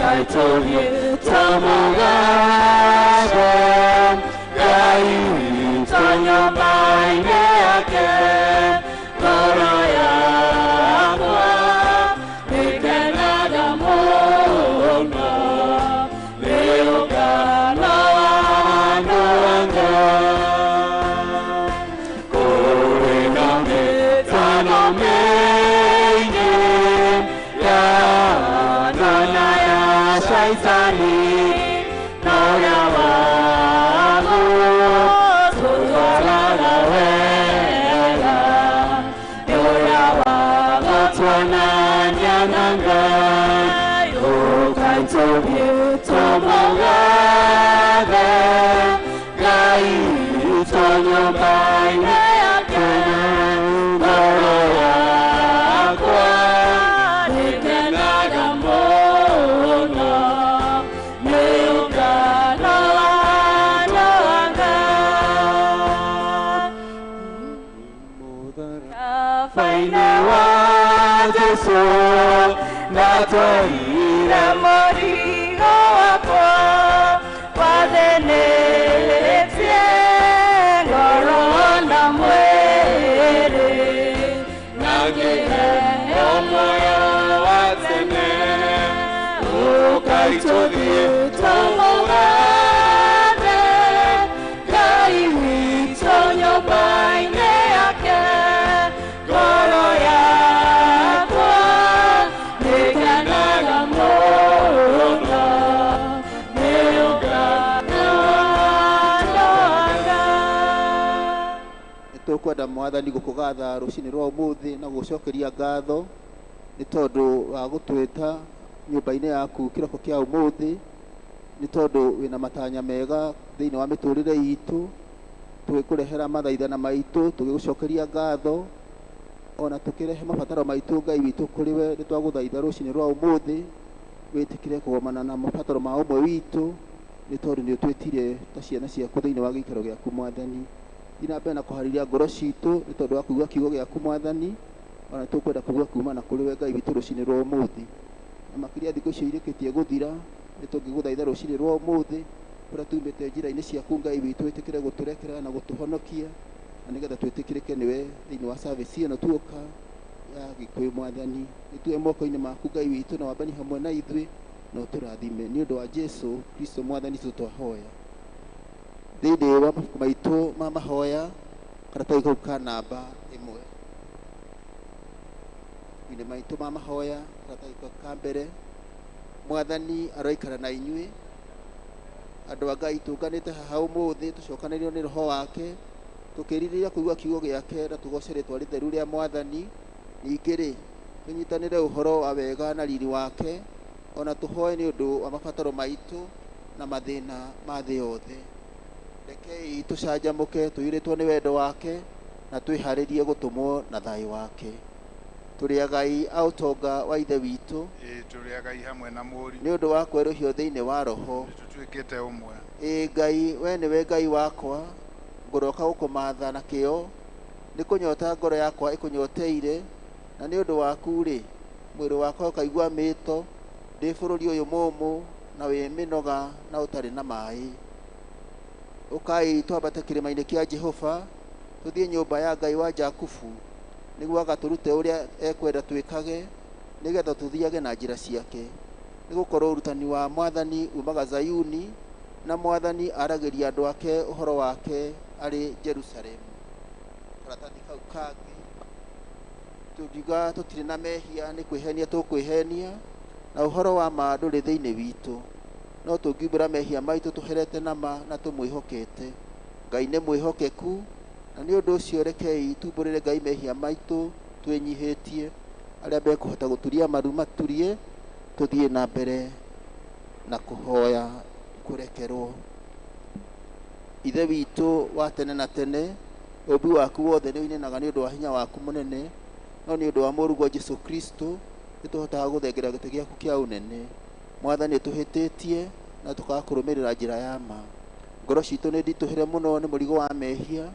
Ũkaitũrie tũmũgathe Ngai witũ nyũmba-inĩ yake. Ngoro yakwa nĩkenaga mũno nĩ ũngano wa andũ a Ngai. Kũrĩ na mĩtano mĩingĩ ya andũ na ya Shaitani, no ũrĩa wa gũtũtwaraga wega nĩ ũrĩa wa gũtuonania na Ngai. Ũkai tũthiĩ tũmũgathe Ngai witũ nyũmba-inĩ yake. Ngoro yakwa nĩkenaga mũno nĩ ũngano wa andũ a Ngai. Mũtharaba-inĩ wa Jesũ ndatwarire mũrigo wakwa wathĩnĩtie ngoro na mwĩrĩ, na ngĩheo muoyo wa tene. Ũkai tũthiĩ tũmũgathe Ngai witũ nyũmba-inĩ yake. Ngoro yakwa nĩkenaga mũno nĩ ũngano wa andũ a Ngai. Nĩtũkwenda Mwathani gũkũgatha rũcinĩ rwa ũmũthĩ na gũgũcokeria ngatho nĩ tondũ wa gũtwĩta nyũmba-inĩ yaku kĩroko kĩa ũmũthĩ, nĩ tondũ wĩna matanya mega thĩinĩ wa mĩtũrĩre itũ. Tũgĩkũrehera mathaithana maitũ, tũgĩgũcokeria ngatho, ona tũkĩrehe mabataro maitũ Ngai witũ kũrĩ we. Nĩ twagũthaitha rũcinĩ rwa ũmũthĩ wĩtĩkĩre kũgomana na mabataro ma ũmwe witũ, nĩ tondũ nĩ ũtwĩtire ta ciana ciaku thĩinĩ wa gĩikaro gĩaku Mwathani. Thiĩ na mbere na kũharĩria ngoro citũ nĩ tondũ wa kũigua kiugo gĩaku Mwathani, ona tũkwenda kũigua kumana kũrĩ we Ngai witũ rũcinĩ rwa ũmũthĩ. Na makĩria thikũ icio irĩkĩtie gũthira, nĩ tũngĩgũthaitha rũcinĩ rwa ũmũthĩ kũrĩa tumĩte njĩra-inĩ ciaku Ngai witũ, wĩtĩkĩre gũtũrekera na gũtũhonokia, na nĩgetha twĩtĩkĩrĩke nĩwe thĩinĩ wa service ĩno tuoka ya Gĩkũyũ Mwathani. Nĩtuoe moko-inĩ maku Ngai witũ, na wambani hamwe na ithuĩ, na ũtũrathime nĩ ũndũ wa Jesu Kristo Mwathani witũ twahoya. Thĩinĩ wa mabuku maitũ ma mahoya, karatathi kau ka namba 1. Mabuku-inĩ maitũ ma mahoya, karatathi kau ka mbere. Mwathani aroikara na inyuĩ. Andũ a Ngai tũnganĩte haha ũmũthĩ tũcokanĩrĩrio nĩ Roho wake, tũkĩrirĩria kũigua kiugo gĩake na tũgoce rĩtwa rĩtheru rĩa Mwathani. Ningĩ rĩ, tũnyitanĩre ũhoro wa wega na riri wake, ona tũhoe nĩ ũndũ wa mabataro maitũ na mathĩna ma thĩ yothe. Rekei tũcanjamũke tũiyũrĩtwo nĩ wendo wake na twĩharĩrie gũtũmwo na thayũ wake. Tũrĩ agai a ũtonga wa Ithe witũ. Ĩĩ, tũrĩ agai hamwe na Mũriũ. Nĩ ũndũ wa kwerũhio thĩinĩ wa Roho. Nĩtũtuĩkĩte ũmwe. Ĩĩ Ngai, we nĩwe Ngai wakwa, ngũroka gũkũmatha na kĩyo. Nĩ kũnyota ngoro yakwa ĩkũnyoteire, na nĩ ũndũ waku rĩ, mwĩrĩ wakwa ũkaigua mĩto, ndĩ bũrũri ũyũ mũũmũ na wĩ mĩnoga na ũtarĩ na maĩ. Ũkai twambate kĩrĩma-inĩ kĩa Jehova, tũthiĩ nyũmba ya Ngai wa Jakubu, nĩguo agatũrute ũrĩa ekwenda twĩkage, nĩgetha tũthiage na njĩra ciake. Nĩgũkorwo ũrutani wa Mwathani umaga Zayuni, na Mwathani aragĩria andũ ake ũhoro wake arĩ Jerusalemu. Karatathi kau kangĩ, tũngiuga tũtirĩ na mehia nĩ kwĩhenia tũkwĩhenia, na ũhoro wa ma ndũrĩ thĩinĩ witũ. No tũngiumbũra mehia maitũ tũherete na ma na tũmwĩhokete. Ngai nĩ mwĩhokeku, na nĩ ũndũ ũcio rekei tumbũrĩre Ngai mehia maitũ twĩnyihĩtie. Arĩa mekũhota gũturia maru maturie, tũthiĩ na mbere na kũhoya kũrekerwo. Ithe witũ wa tene na tene, ũmbi waku wothe nĩ ũinainaga nĩ ũndũ wa hinya waku mũnene, no nĩ ũndũ wa mũrũguo Jesu Kristo nĩtũhotaga gũthengera gĩtĩ gĩaku kĩa ũnene. Mwathani, nĩtũhĩtĩtie na tũkaga kũrũmĩrĩra njĩra ya ma. Ngoro citũ nĩ nditũhĩre mũno nĩ mũrigo wa mehia.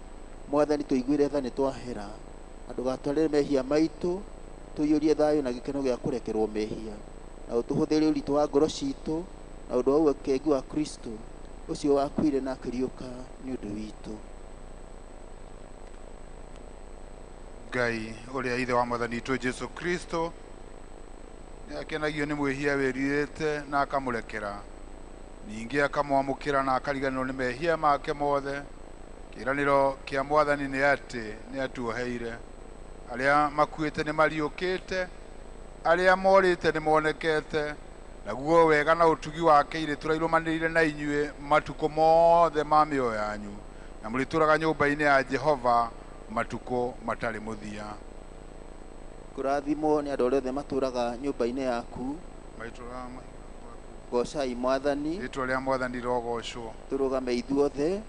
Mwathani, tũiguĩre tha nĩtwahera, na ndũgatwarĩre mehia maitũ, tũiyũrie thayũ na gĩkeno gĩa kũrekerwo mehia, na Na ũtũhũthĩrie ũritũ wa ngoro citũ na ũndũ wa ũkengu wa Kristo ũcio wakuire na akĩriũka nĩ ũndũ witũ. Ngai ũrĩa ithe wa mwathani witũ Jesu Kristo nĩ akenagio nĩ mwĩhia wĩrirĩte na akamũrekera, ningĩ akamwamũkĩra na akariganĩrwo nĩ mehia make mothe. Kĩĩranĩro kĩa mwathani nĩ atĩ nĩ atuoheire. Arĩa makuĩte nĩ mariũkĩte, arĩa morĩte nĩ monekete, naguo wega na ũtugi wake irĩtũra irũmanĩrĩire na inyuĩ matukũ mothe ma mĩoyo yanyu, na mũrĩtũraga nyũmba-inĩ ya Jehova matukũ matarĩ mũthia. Kũrathimwo nĩ andũ arĩa othe matũraga nyũmba-inĩ yaku. Maitũraga mahiga gwaku. Goocai mwathani. Rĩtwa rĩa mwathani rĩrogocwo. Tũrũgame ithuothe.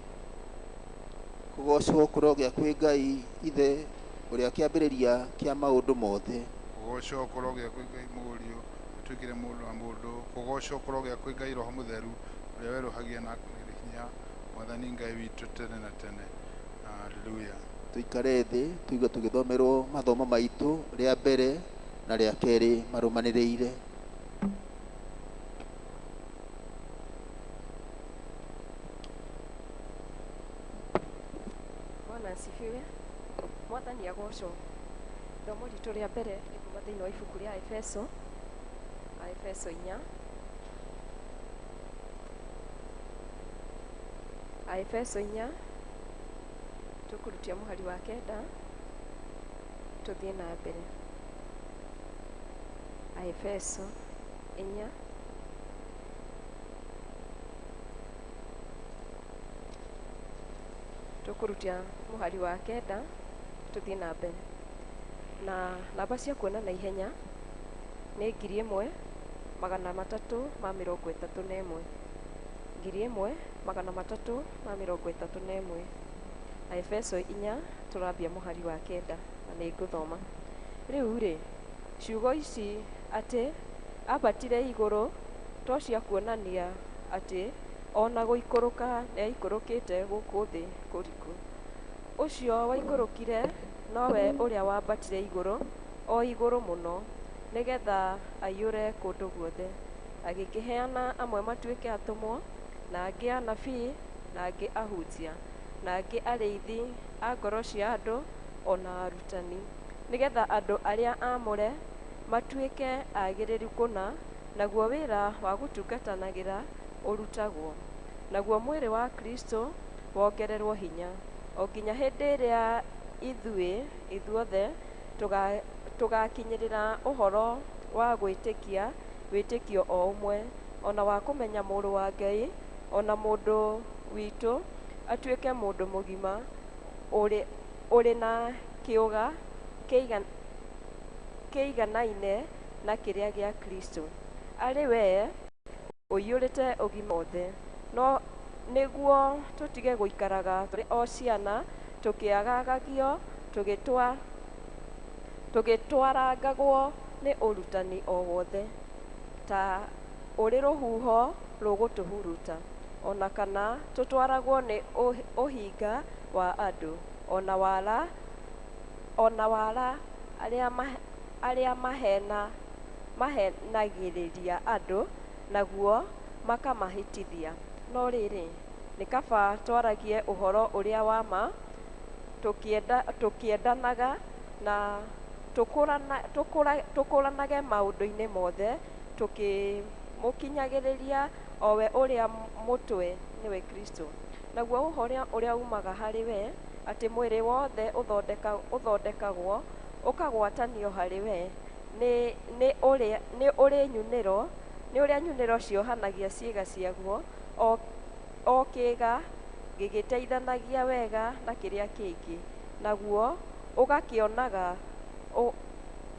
Kũgocwo kũrogĩa kwĩ Ngai ithe ũrĩa kĩambĩrĩria kĩa maũndũ mothe. Kũgocwo kũrogĩa kwĩ Ngai Mũriũ atuĩkire mũndũ wa mũndũ. Kũgocwo kũrogĩa kwĩ Ngai Roho Mũtheru ũrĩa werũhagia na akũnengera hinya mwathani Ngai witũ tene na tene. Haleluya. Tũikare thĩ tũigue tũgĩthomerwo mathomo maitũ rĩa mbere na rĩa kerĩ marũmanĩrĩire. Bwana asifiwe. Mwathani agocwo. Ithomo ritũ rĩa mbere nĩ kuma thĩinĩ wa ibuku rĩa Efeso, Aefeso 4. Aefeso 4 tũkũrutia mũhari wa 9 tũthiĩ na mbere. Aefeso 4 tũkũrutia mũhari wa 9 tũthiĩ na mbere. Na namba cia kuona na ihenya nĩ 1331, 1331. Aefeso 4 tũrambia mũhari wa 9 na nĩ ngũthoma. Rĩu rĩ, ciugo ici atĩ ambatire igũrũ to cia kuonania atĩ ona gũikũrũka nĩ aikũrũkĩte gũkũ thĩ kũriku. Ũcio waikũrũkire nowe ũrĩa wambatire igũrũ, o igũrũ mũno, nĩgetha aiyũre kũndũ guothe. Agĩkĩheana amwe matuĩke atũmwo, na angĩ anabii, na angĩ ahunjia, na angĩ arĩithi a ngoro cia andũ, ona arutani, nĩgetha andũ arĩa aamũre matuĩke agĩrĩru kũna, naguo wĩra wa gũtungatanagĩra ũrutagwo, naguo mwĩrĩ wa Kristo wongererwo hinya, o nginya hĩndĩ ĩrĩa ithuĩ ithuothe tũgakinyĩrĩra ũhoro wa gwĩtĩkia wĩtĩkio o ũmwe, ona wa kũmenya mũrũ wa Ngai, ona mũndũ witũ atuĩke mũndũ mũgima ũrĩ na kĩũga kĩiganaine na kĩrĩa gĩa Kristo, arĩ we ũiyũrĩte ũgima wothe. No nĩguo tũtige gũikaraga tũrĩ o ciana, tũkĩagagagio, tũgĩtwarangagwo nĩ ũrutani o wothe, ta ũrĩ rũhuho rũgũtũhuruta, ona kana tũtwaragwo nĩ ũhinga wa andũ, ona wara arĩa mahenagĩrĩria andũ, naguo makamahĩtithia. No rĩrĩ, nĩ kaba twaragie ũhoro ũrĩa wa ma, tũkĩendanaga na tũkũranage maũndũ-inĩ mothe, tũkĩmũkinyagĩrĩria o we ũrĩa mũtwe, nĩwe Kristo. Naguo ũhoro ũrĩa umaga harĩ we, atĩ mwĩrĩ wothe ũthondekagwo ũkagwatanio harĩ we, nĩ ũrĩa nyunĩro ciohanagia ciĩga ciaguo, o kĩĩga gĩgĩteithanagia wega na kĩrĩa kĩngĩ, naguo ũgakĩonaga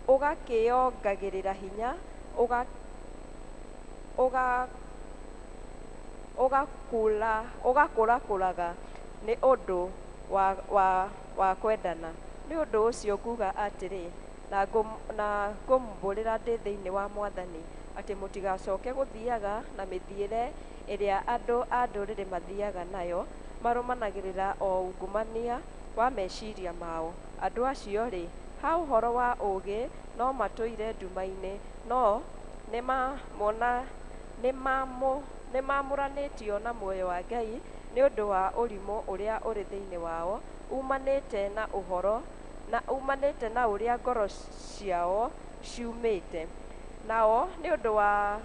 ũgakĩongagĩrĩra hinya, ũgakũrakũraga nĩ ũndũ wa kwendana. Nĩ ũndũ ũcio nguga atĩrĩ, na ngũmumbũrĩra ndĩ thĩinĩ wa mwathani, atĩ mũtigacoke gũthiaga na mĩthiĩre ĩrĩa andũ a ndũrĩrĩ mathiaga nayo, marũmanagĩrĩra o ungumania wa meciria mao. Andũ acio-rĩ, ha ũhoro wa ũũgĩ no matũire nduma-inĩ, no Nĩ mamũranĩtio na muoyo wa Ngai nĩ ũndũ wa ũrimũ ũrĩa ũrĩ thĩinĩ wao umanĩte na ũhoro na umanĩte na ũrĩa ngoro ciao ciumĩte. Nao nĩ ũndũ wa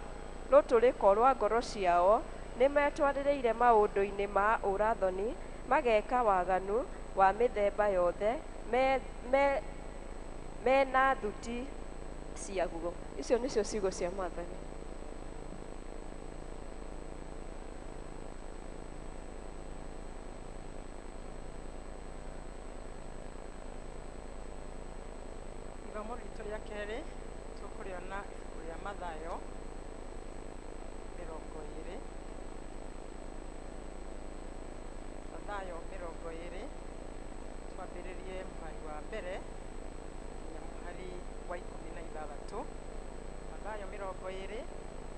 rũtũrĩko rwa ngoro ciao nĩ metwarĩrĩire maũndũ-inĩ ma ũrathoni, mageka waganu wa mĩthemba yothe mena thuti ciaguo. Icio nĩcio ciugo cia Mwathani. Ithomo ritũ rĩa kerĩ tũkũrĩona ibuku rĩa Mathayo 20. Mathayo 20, twambĩrĩrie mũhari wa mbere nginya mũhari wa 16. Mathayo 20,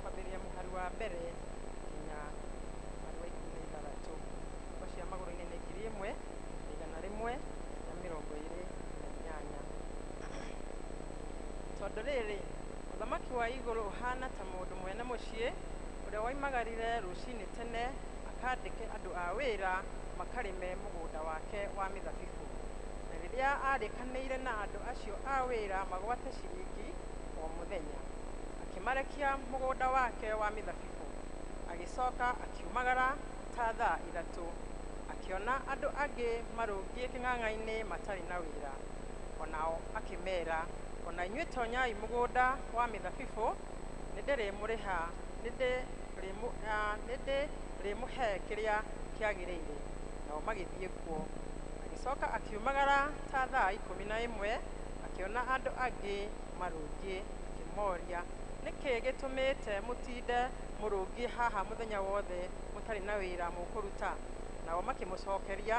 kwambĩrĩria mũhari wa mbere nginya mũhari wa 16. Ngo cia magũrũ-inĩ nĩ 1128. Tondũ rĩrĩ, ũthamaki wa igũrũ ũhana ta mũndũ mwene mũciĩ ũrĩa woimagarire rũcinĩ tene akandĩke andũ a wĩra makarĩme mũgũnda wake wa mĩthabibũ. Na rĩrĩa arĩkanĩire na andũ acio a wĩra magwate ciringi o mũthenya, akĩmarekia mũgũnda wake wa mĩthabibũ. Agĩcoka akiumagara ta thaa 3, akĩona andũ angĩ marũngiĩ kĩng'ang'a-inĩ matarĩ na wĩra. Onao akĩmera, ona inyuĩ tonyai mũgũnda wa mĩthabibũ, nĩndĩrĩmũhe kĩrĩa kĩagĩrĩire. Nao magĩthiĩ kuo. Agĩcoka akiumagara ta thaa 11, akĩona andũ angĩ marũngiĩ, akĩmoria, nĩkĩ gĩtũmĩte mũtinde mũrũngiĩ haha mũthenya wothe mũtarĩ na wĩra mũkũruta? Nao makĩmũcokeria,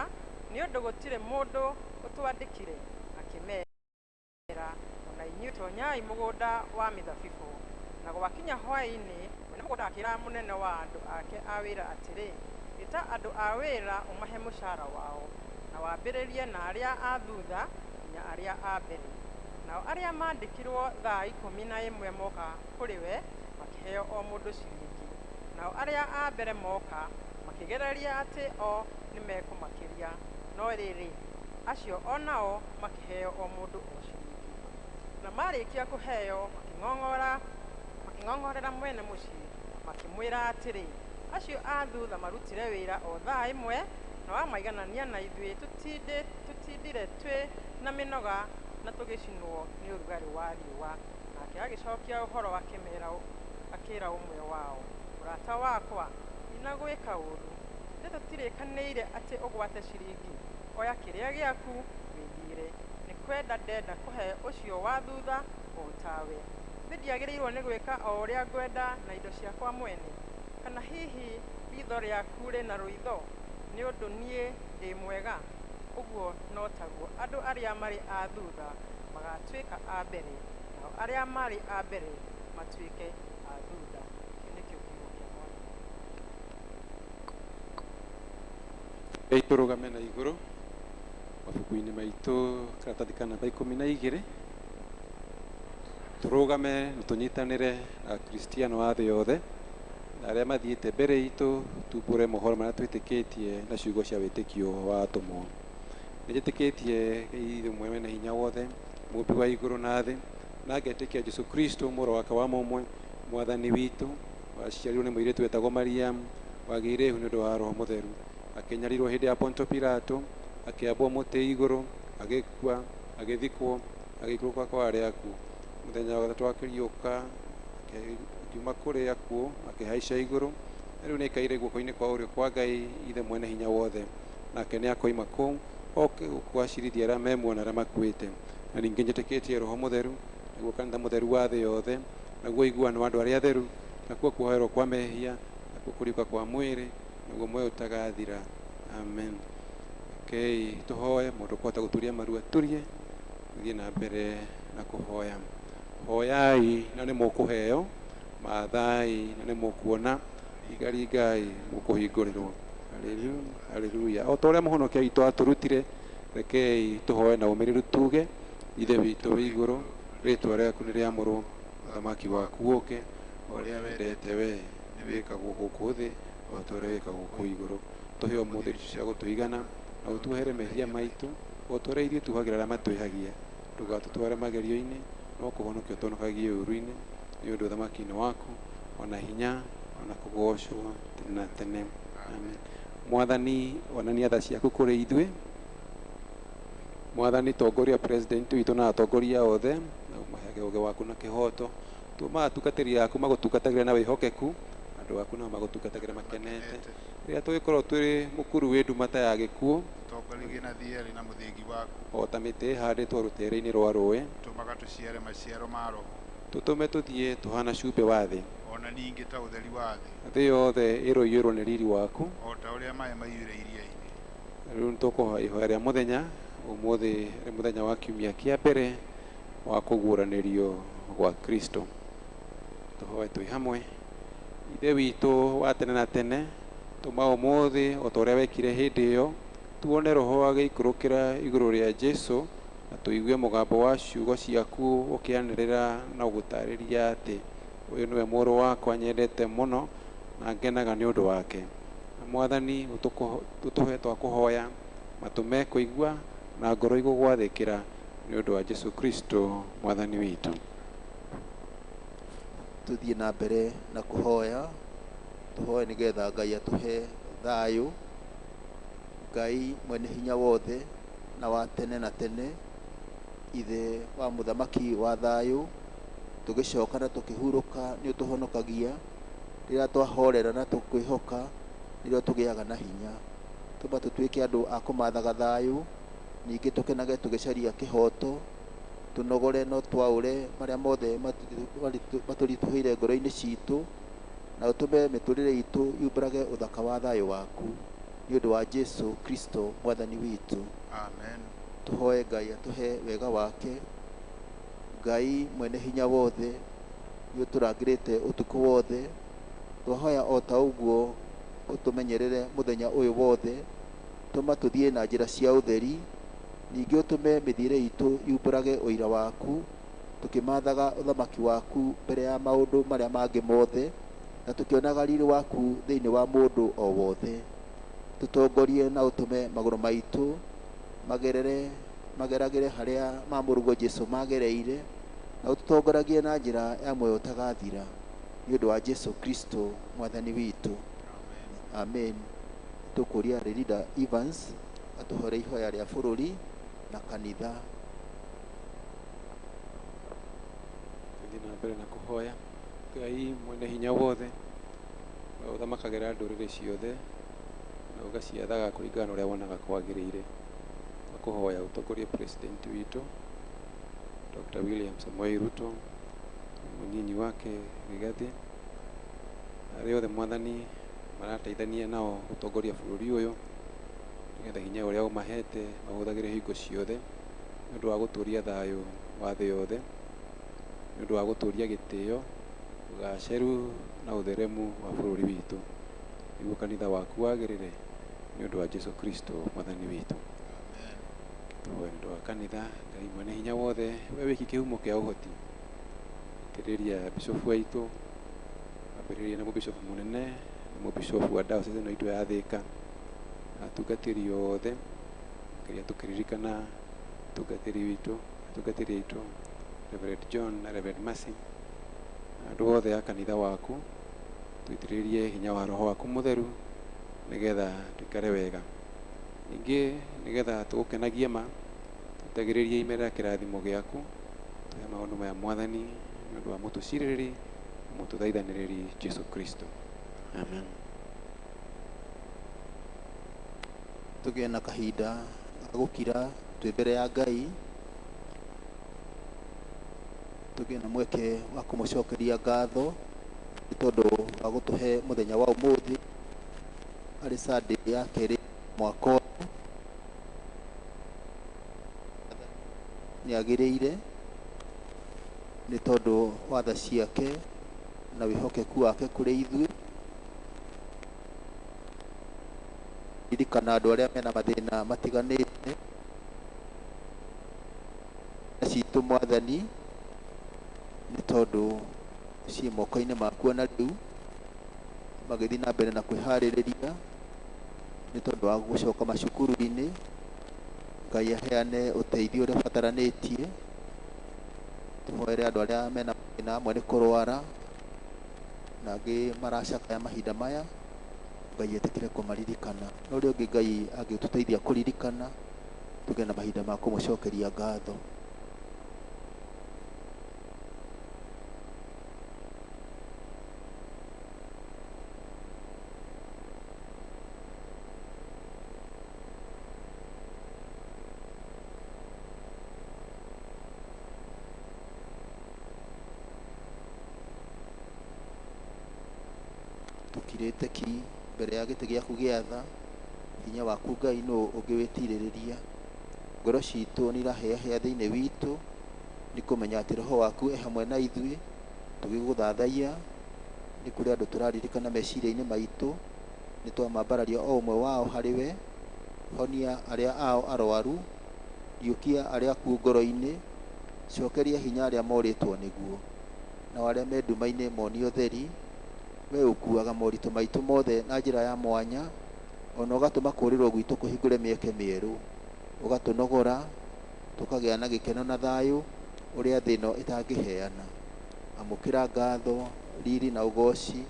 nĩ ũndũ gũtirĩ mũndũ ũtwandĩkire. Akĩmera, ona inyuĩ tonyai mũgũnda wa mĩthabibũ. Na gwakinya hwaĩ-inĩ, mwene mũgũnda akĩra mũnene wa andũ ake a wĩra atĩrĩ, ĩta andũ a wĩra ũmahe mũcara wao, na wambĩrĩrie na arĩa a thutha nginya arĩa a mbere. Nao arĩa maandĩkirwo thaa 11 moka kũrĩ we, makĩheo o mũndũ ciringi. Nao arĩa a mbere moka, makĩgereria atĩ o nĩmekũmakĩria, no rĩrĩ, acio o nao makĩheo o mũndũ o ciringi. Na marĩkia kũheo, makĩng'ong'orera mwene mũciĩ, makĩmwĩra atĩrĩ, acio a thutha marutire wĩra o thaa 1, na wamaiganania na ithuĩ tũtindire twĩ na mĩnoga na tũgĩcinwo nĩ ũrugarĩ wa riũa. Nake agĩcokia ũhoro akĩra ũmwe wao, mũrata wakwa, ndinagwĩka ũũru. Ithuĩ tũtirĩkanĩire atĩ ũgwate ciringi? Oya kĩrĩa gĩaku wĩthiĩre. Nĩ kwenda ndenda kũhe ũcio wa thutha o tawe. Nĩ ndiagĩrĩirwo nĩ gwĩka o ũrĩa ngwenda na indo ciakwa mwene? Kana hihi riitho rĩaku rĩna rũitho nĩ ũndũ niĩ ndĩ mwega? Ũguo no taguo andũ arĩa marĩ a thutha magatuĩka a mbere, nao arĩa marĩ a mbere matuĩke a thutha. Kĩu nĩkĩo kiugo kĩa Mwathani. Tũrũgame na igũrũ mabuku-inĩ maitũ karatathi ka namba 12. Tũrũgame na tũnyitanĩre na Akristiano a thĩ yothe na arĩa mathiĩte mbere itũ, tumbũre mohoro marĩa twĩtĩkĩtie na ciugo cia wĩtĩkio wa atũmwo. Nĩnjĩtĩkĩtie Ithe ũmwe wĩna hinya wothe, mũmbi wa igũrũ na thĩ, na ngetĩkia Jesũ Kristo mũrũ wake wa mũmwe, Mwathani witũ, waciarirwo nĩ mũirĩtu wetagwo Mariamu, wagĩire ihu nĩ ũndũ wa Roho Mũtheru, akĩnyarirwo hĩndĩ ya Ponto Pilato, akĩambwo mũtĩ igũrũ, agĩkua, agĩthikwo, agĩikũrũka kwa arĩa akuũ. Mũthenya wa gatatũ akĩriũka, akiuma kũrĩ akuũ, akĩhaica igũrũ, na rĩu nĩaikaire guoko-inĩ kwa ũrĩo kwa Ngai Ithe mwene hinya wothe. Nake nĩakoima kũu oke gũkũgacĩrithia arĩa me muoyo na arĩa makuĩte. Na ningĩ njĩtĩkĩtie Roho Mũtheru, naguo kanitha mũtheru wa thĩ yothe, naguo ũiguano wa andũ arĩa atheru, nakuo kuoherwo kwa mehia, nakuo kũriũka kwa mwĩrĩ, naguo muoyo ũtagathira. Amen. Rekei tũhoe. Mũndũ ũkũhota gũturia maru aturie, tũthiĩ na mbere na kũhoya. Hoyai na nĩ mũkũheo, maathai na nĩ mũkuona, ringaringai mũkũhingũrĩrwo. Haleluya, haleluya. O ta ũrĩa mũhonokia witũ atũrutire, rekei tũhoe na ũmĩrĩru tuge, Ithe witũ wĩ igũrũ, rĩtwa rĩaku nĩ rĩamũrwo, ũthamaki waku ũke, Ũrĩa wendete we nĩ wĩkagwo gũkũ thĩ o ta ũrĩa wĩkagwo kũu igũrũ. Tũhe ũmũthĩ irio cia gũtũigana, na ũtuohere mehia maitũ o ta ũrĩa ithuĩ tuohagĩra arĩa matwĩhagia. Ndũgatũtware magerio-inĩ, no kũhonokia ũtũhonokagie ũũru-inĩ, nĩ ũndũ ũthamaki-inĩ waku, ona hinya, ona kũgoocwo tene na tene. Amen. Mwathani, onania tha ciaku kũrĩ ithuĩ. Mwathani, tongoria president witũ na atongoria othe, na ũmaheage ũũgĩ waku na kĩhooto. Tũma atungatĩri aku magũtungatagĩre na wĩhokeku, andũ aku nao magũtungatagĩre makenete. Rĩrĩa tũgĩkorwo twĩ mũkuru wĩ nduma ta ya gĩkuũ, Tũtongorie na thieri na mũthingi waku, o ta mĩtĩ ĩhandĩtwo rũtere-inĩ rwa rũĩ, tũmaga tũciare maciaro ma Roho, tũtũme tũthiĩ tũhana cumbĩ wa thĩ. Ona ningĩ ta ũtheri wa thĩ, Thĩ yothe ĩroiyũrwo nĩ riri waku, o ta ũrĩa maĩ maiyũire iria-inĩ. Rĩu nĩtũkũhoya ihoya rĩa mũthenya. Ũmũthĩ nĩ mũthenya wa kiumia kĩa mbere wa kũguũranĩrio gwa Kristo. Tũhoe twĩ hamwe. Ithe witũ wa tene na tene, tũma ũmũthĩ o ta ũrĩa wekire hĩndĩ ĩyo, tuone Roho agĩikũrũkĩra igũrũ rĩa Jesũ, na tũigue mũgambo wa ciugo ciaku ũkĩanĩrĩra na ũgũtarĩria atĩ ũyũ nĩwe mũrũ wakwa nyendete mũno na ngenaga nĩ ũndũ wake. Na Mwathani, ũtũhe twa kũhoya, matũ mekũigua na ngoro igũgwathĩkĩra, nĩ ũndũ wa Jesũ Kristo Mwathani witũ. Tũthiĩ na mbere na kũhoya, tũhoe nĩgetha Ngai atũhe thayũ. Ngai mwene hinya wothe na wa tene na tene, Ithe wa mũthamaki wa thayũ, tũgĩcoka na tũkĩhurũka nĩ ũtũhonokagia. Rĩrĩa twahorera na tũkwĩhoka, nĩrĩo tũgĩaga na hinya. Tũma tũtuĩke andũ a kũmathaga thayũ, ningĩ tũkenage tũgĩcaria kĩhooto, tũnogore no twaũre marĩa mothe matũritũhĩire ngoro-inĩ citũ, na ũtũme mĩtũrĩre itũ yumbũrage ũthaka wa thayũ waku, nĩ ũndũ wa Jesũ Kristo Mwathani witũ. Amen. Tũhoe Ngai atũhe wega wake. Ngai mwene hinya wothe, nĩ ũtũrangĩrĩte ũtukũ wothe. Twahoya o ta ũguo ũtũmenyerere mũthenya ũyũ wothe, tũma tũthiĩ na njĩra cia ũtheri, ningĩ ũtũme mĩthiĩre itũ yumbũrage ũira waku, tũkĩmathaga ũthamaki waku mbere ya maũndũ marĩa mangĩ mothe, na tũkĩonaga riri waku thĩinĩ wa mũndũ o wothe. Tũtongorie na ũtũme magũrũ maitũ mageragĩre harĩa ma mũrũguo Jesũ magereire, na ũtũtongoragie na njĩra ya muoyo ũtagathira, nĩ ũndũ wa Jesũ Kristo Mwathani witũ. Amen. Tũkũria Lerida Evans atũhore ihoya rĩa bũrũri na kanitha. Tũthiĩ na mbere na kũhoya. Ngai mwene hinya wothe, we ũthamakagĩra ndũrĩrĩ ciothe na ũgaciathaga kũringana na ũrĩa wonaga kwagĩrĩire. Tũkũhoya ũtongorie president witũ Dr. William Samoei Ruto, mũnyinyi wake Rigathi, arĩa othe Mwathani marateithania nao gũtongoria bũrũri ũyũ, nĩgetha hinya ũrĩa ũmahete mahũthagĩre hingo ciothe nĩ ũndũ wa gũtũũria thayũ wa thĩ yothe, nĩ ũndũ wa gũtũũria gĩtĩo, ũgaceru na ũtheremu wa bũrũri witũ, nĩguo kanitha waku wagĩrĩre, nĩ ũndũ wa Jesũ Kristo Mwathani witũ. Tũhoe nĩ ũndũ wa kanitha. Ngai mwene hinya wothe, we wiki kĩhumo kĩa ũhoti, itĩrĩria bishofu waitũ, ambĩrĩria na mũbishofu mũnene na mũbishofu wa diocese ĩno itũ ya Thĩka, na atungatĩri othe, makĩria tũkĩririkana atungatĩri witũ, atungatĩri aitũ Reverend John na Reverend Mercy, na andũ othe a kanitha waku, tũitĩrĩrie hinya wa Roho waku mũtheru nĩgetha tũikare wega. Ningĩ nĩgetha tũgũkenagie ma, tũitagĩrĩrie imera kĩrathimo gĩaku, tũhe maũndũ maya Mwathani, nĩ ũndũ wa mũtũcirĩrĩri na mũtũthaithanĩrĩri Jesũ Kristo. Amen. Tũgĩe na kahinda ga gũkira twĩ mbere ya Ngai, tũgĩe na mweke wa kũmũcokeria ngatho nĩ tondũ wa gũtũhe mũthenya wa ũmũthĩ arĩ Sunday ya kerĩ mwaka ũyũ. Nĩ agĩrĩire nĩ tondũ wa tha ciake na wĩhokeku wake kũrĩ ithuĩ. Ririkana andũ arĩa mena mathĩna matiganĩte citũ Mwathani, nĩ tondũ Ciĩ moko-inĩ maku ona rĩu, magĩthiĩ na mbere na kwĩharĩrĩria nĩ tondũ wa gũcoka macukuru-inĩ. Ngai aheane ũteithio ũrĩa ũbataranĩtie. Tũhoere andũ arĩa mena mathĩna, amwe nĩ kũrwara na angĩ maracakaya mahinda maya. Ngai etĩkĩre kũmaririkana, na ũrĩa ũngĩ Ngai angĩtũteithia kũririkana, tũgĩe na mahinda ma kũmũcokeria ngatho. Tũkirĩte ki mbere ya gĩtĩ gĩaku gĩa tha, hinya waku Ngai nũ ũngĩwĩtirĩrĩria. Ngoro citũ nĩ irahĩahĩa thĩinĩ witũ nĩ kũmenya atĩ roho waku e hamwe na ithuĩ tũgĩgũthathaiya. Nĩ kũrĩ andũ tũraririkana meciria-inĩ maitũ, nĩ twamambararia o ũmwe wao harĩ we. Honia arĩa ao arwaru, riũkia arĩa akuũ ngoro-inĩ, cokeria hinya arĩa morĩtwo nĩguo, nao arĩa me nduma-inĩ monio ũtheri. We ũkuaga moritũ maitũ mothe na njĩra ya mwanya, ona ũgatũma kũũrĩrwo gwitũ kũhingũre mĩeke mĩerũ, ũgatũnogora tũkagĩa na gĩkeno na thayũ ũrĩa thĩ ĩno ĩtangĩheana. Amũkĩra ngatho, riri na ũgoci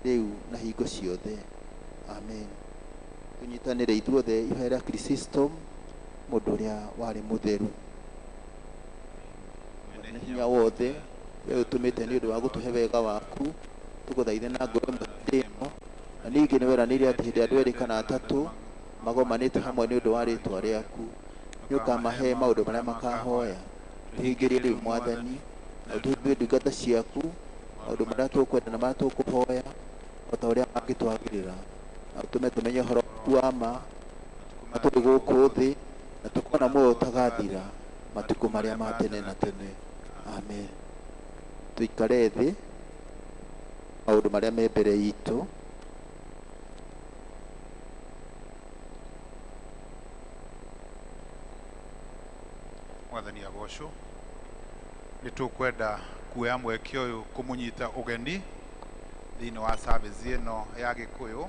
rĩu na hingo ciothe. Amen. Tũnyitanĩre ithuothe ihoya rĩa Chrysostom, mũndũ ũrĩa warĩ mũtheru. Mwene hinya wothe, we ũtũmĩte nĩ ũndũ wa gũtũhe wega waku, tũgũthaithe na ngoro ĩmwe hĩndĩ ĩno, na ningĩ nĩ weranĩire atĩ hĩndĩ ĩrĩa andũ erĩ kana atatũ magomanĩte hamwe nĩ ũndũ wa rĩtwa rĩaku, nĩ ũkamahe maũndũ marĩa makahoya. Tũhingĩrie rĩu Mwathani, na ũtũhe ndungata ciaku maũndũ marĩa tũkwenda na marĩa tũkũhoya, o ta ũrĩa mangĩtwagĩrĩra, na ũtũme tũmenye ũhoro waku wa ma na tũrĩ gũkũ thĩ, na tũkona muoyo ũtagathira matukũ marĩa ma tene na tene. Amen. Tũikare thĩ maũndũ marĩa me mbere itũ. Mwathani agocwo. Nĩ tũkwenda kuoya mweke ũyũ kũmũnyita ũgeni thĩinĩ wa service ĩno ya Gĩkũyũ,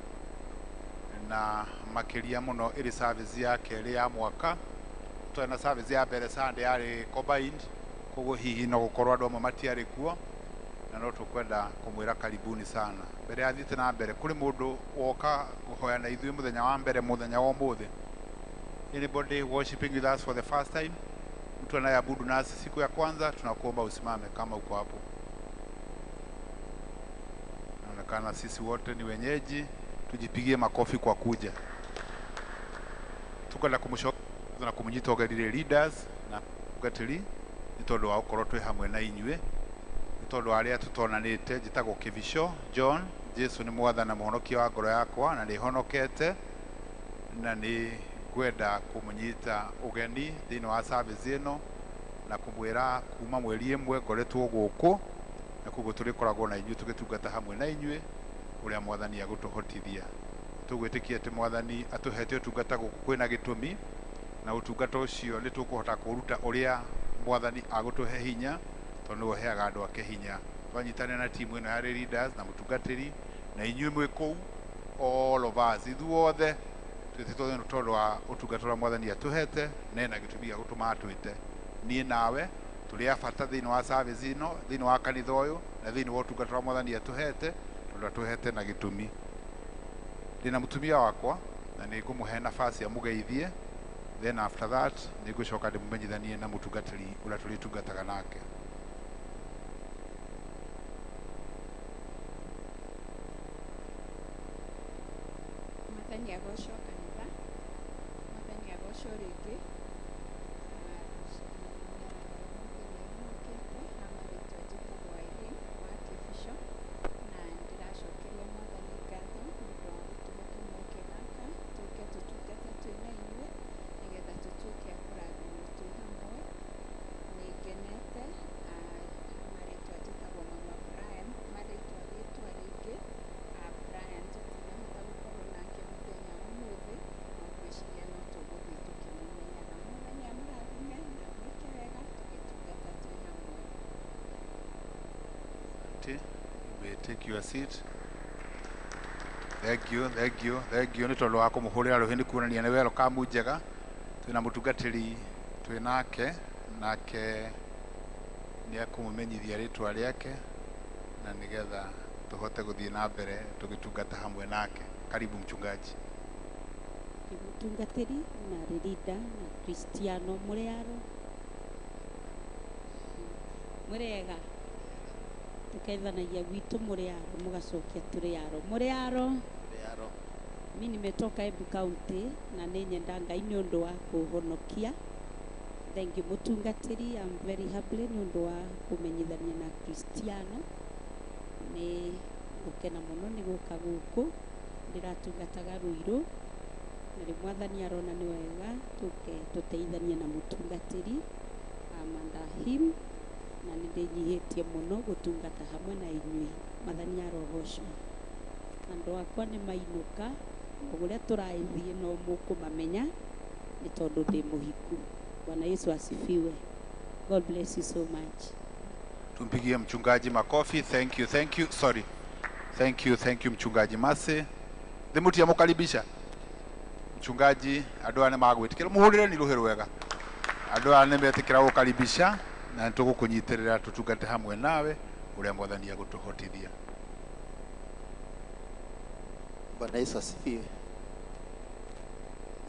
na makĩria mũno ĩrĩ service ya kerĩ ya mwaka. Twarĩ na service ya mbere Sunday yarĩ combined, koguo hihi no gũkorwo andũ amwe matiarĩ kuo, na no tũkwenda kũmwĩra karibuni sana. Mbere ya thiĩte na mbere, kũrĩ mũndũ woka kũhoya na ithuĩ mũthenya wa mbere, mũthenya wa ũmũthĩ? Anybody worshiping with us for the first time? Mtu anayeabudu nasi siku ya kwanza, tunakuomba usimame kama uko hapo. Inaonekana sisi wote ni wenyeji, tujipigie makofi kwa kuja. Tukwenda kumucoka na kumunyita ũgeni leaders na tungatĩri nĩ tondũ wa gũkorwo twĩ hamwe na inyuĩ, nĩ tondũ wa arĩa tũtonanĩte. Njĩtagwo Kĩbico John. Jesu nĩ mwathani na mũhonokia wa ngoro yakwa, na nĩ honokete, na nĩ ngwenda kũmũnyita ũgeni thĩinĩ wa service ĩno na kũmwĩra kuma mweri ĩmwe ngoretwo gũkũ, na koguo tũrĩkoragwo na inyuĩ tũgĩtungata hamwe na inyuĩ ũrĩa mwathani agũtũhotithia. Tũgwĩtĩkia atĩ mwathani atũhete ũtungata gũkũ kwĩna gĩtũmi, na ũtungata ũcio nĩ tũkũhota kũruta ũrĩa mwathani agũtũhe hinya, tondũ nĩwe ũheaga andũ ake hinya. Twanyitanĩra na timu ĩno ya leaders na mũtungatĩri na inyuĩ mwĩ kũu, all of us, ithuothe twĩtĩtwo nĩ tondũ wa ũtungata ũrĩa mwathani atũhete, na ena gĩtũmi gĩa gũtũma atwĩte. Niĩ nawe tũrĩ a bata thĩinĩ wa service ĩno, thĩinĩ wa kanitha ũyũ, na thĩinĩ wa ũtungata ũrĩa mwathani atũhete, tondũ atũhete na gĩtũmi. Ndĩna mũtumia wakwa na nĩ ngũmũhe nafasi amũgeithie, then after that nĩ ngũcoka ndĩmũmenyithanie na mũtungatĩri ũrĩa tũrĩtungataga nake. Mwathani agocwo kanitha, Mwathani agocwo rĩngĩ. Mũthenya ũmũkĩte na marĩtwa njĩtagwo Irene wa Kĩbico, na ndĩracokeria Mwathani ngatho nĩ ũndũ wa gũtũhe kamweke gaka tũke tũtungate twĩ na inyuĩ, nĩgetha tũtuĩke a kũrathimwo twĩ hamwe. Nĩ ngenete. Marĩtwa njĩtagwo Mama Brian, marĩtwa rĩtwa rĩngĩ. Brian tũtinahota gũkorwo nake mũthenya wa ũmũthĩ, no ngwĩciria no tũgũthiĩ tũkĩmũmenyaga gĩtĩ. You may take your seat. Thank you, thank you, thank you. Nĩ tondũ wa kũmũhũrĩra rũhĩ nĩ kuonania nĩ welcome njega. Twĩna mũtungatĩri twĩ nake, nake nĩ ekũmũmenyithia rĩtwa rĩake na nĩgetha tũhote gũthiĩ na mbere tũgĩtungata hamwe nake. Karibu mchungaji. Mũtungatĩri na Ririda na Kristiano mũrĩ aro mũrĩega tukeithanagia gwitũ mũrĩ aro mũgacokia tũrĩ aro mũrĩ aro. Aro. Mi nimetoka Embu County na nĩ nyenda Ngai nĩ ũndũ wa kũhonokia. Thank you mũtungatĩri, I'm very happy nĩ ũndũ wa kũmenyithania na Kristiano. Nĩ gũkena mũno nĩ gũka gũkũ, ndĩratungataga Ruiru na rĩu Mwathani arona nĩ wega tũke tũteithanie na mũtungatĩri Amanda him na nĩ ndĩnyihĩtie mũno gũtungata hamwe na inyuĩ. Mwathani arogocwo. Andũ akwa nĩ mainũka o ũrĩa tũrathiĩ no mũkũmamenya nĩ tondũ ndĩ mũhiku. Bwana Yesu asifiwe. God bless you so much. Tumpigie mchungaji makofi. Thank you, thank you. Sorry. Thank you, thank you mchungaji Mase. Thimutia mukaribisha. Mchungaji andũ aya nĩ magwĩtĩkĩra mũhũrĩre nĩ rũhĩ rwega. Andũ aya nĩ metĩkĩra gũkaribisha na nĩ tũgũkũnyitĩrĩra tũtungate hamwe nawe ũrĩa Mwathani agũtũhotithia. Bwana Yesu asifiwe.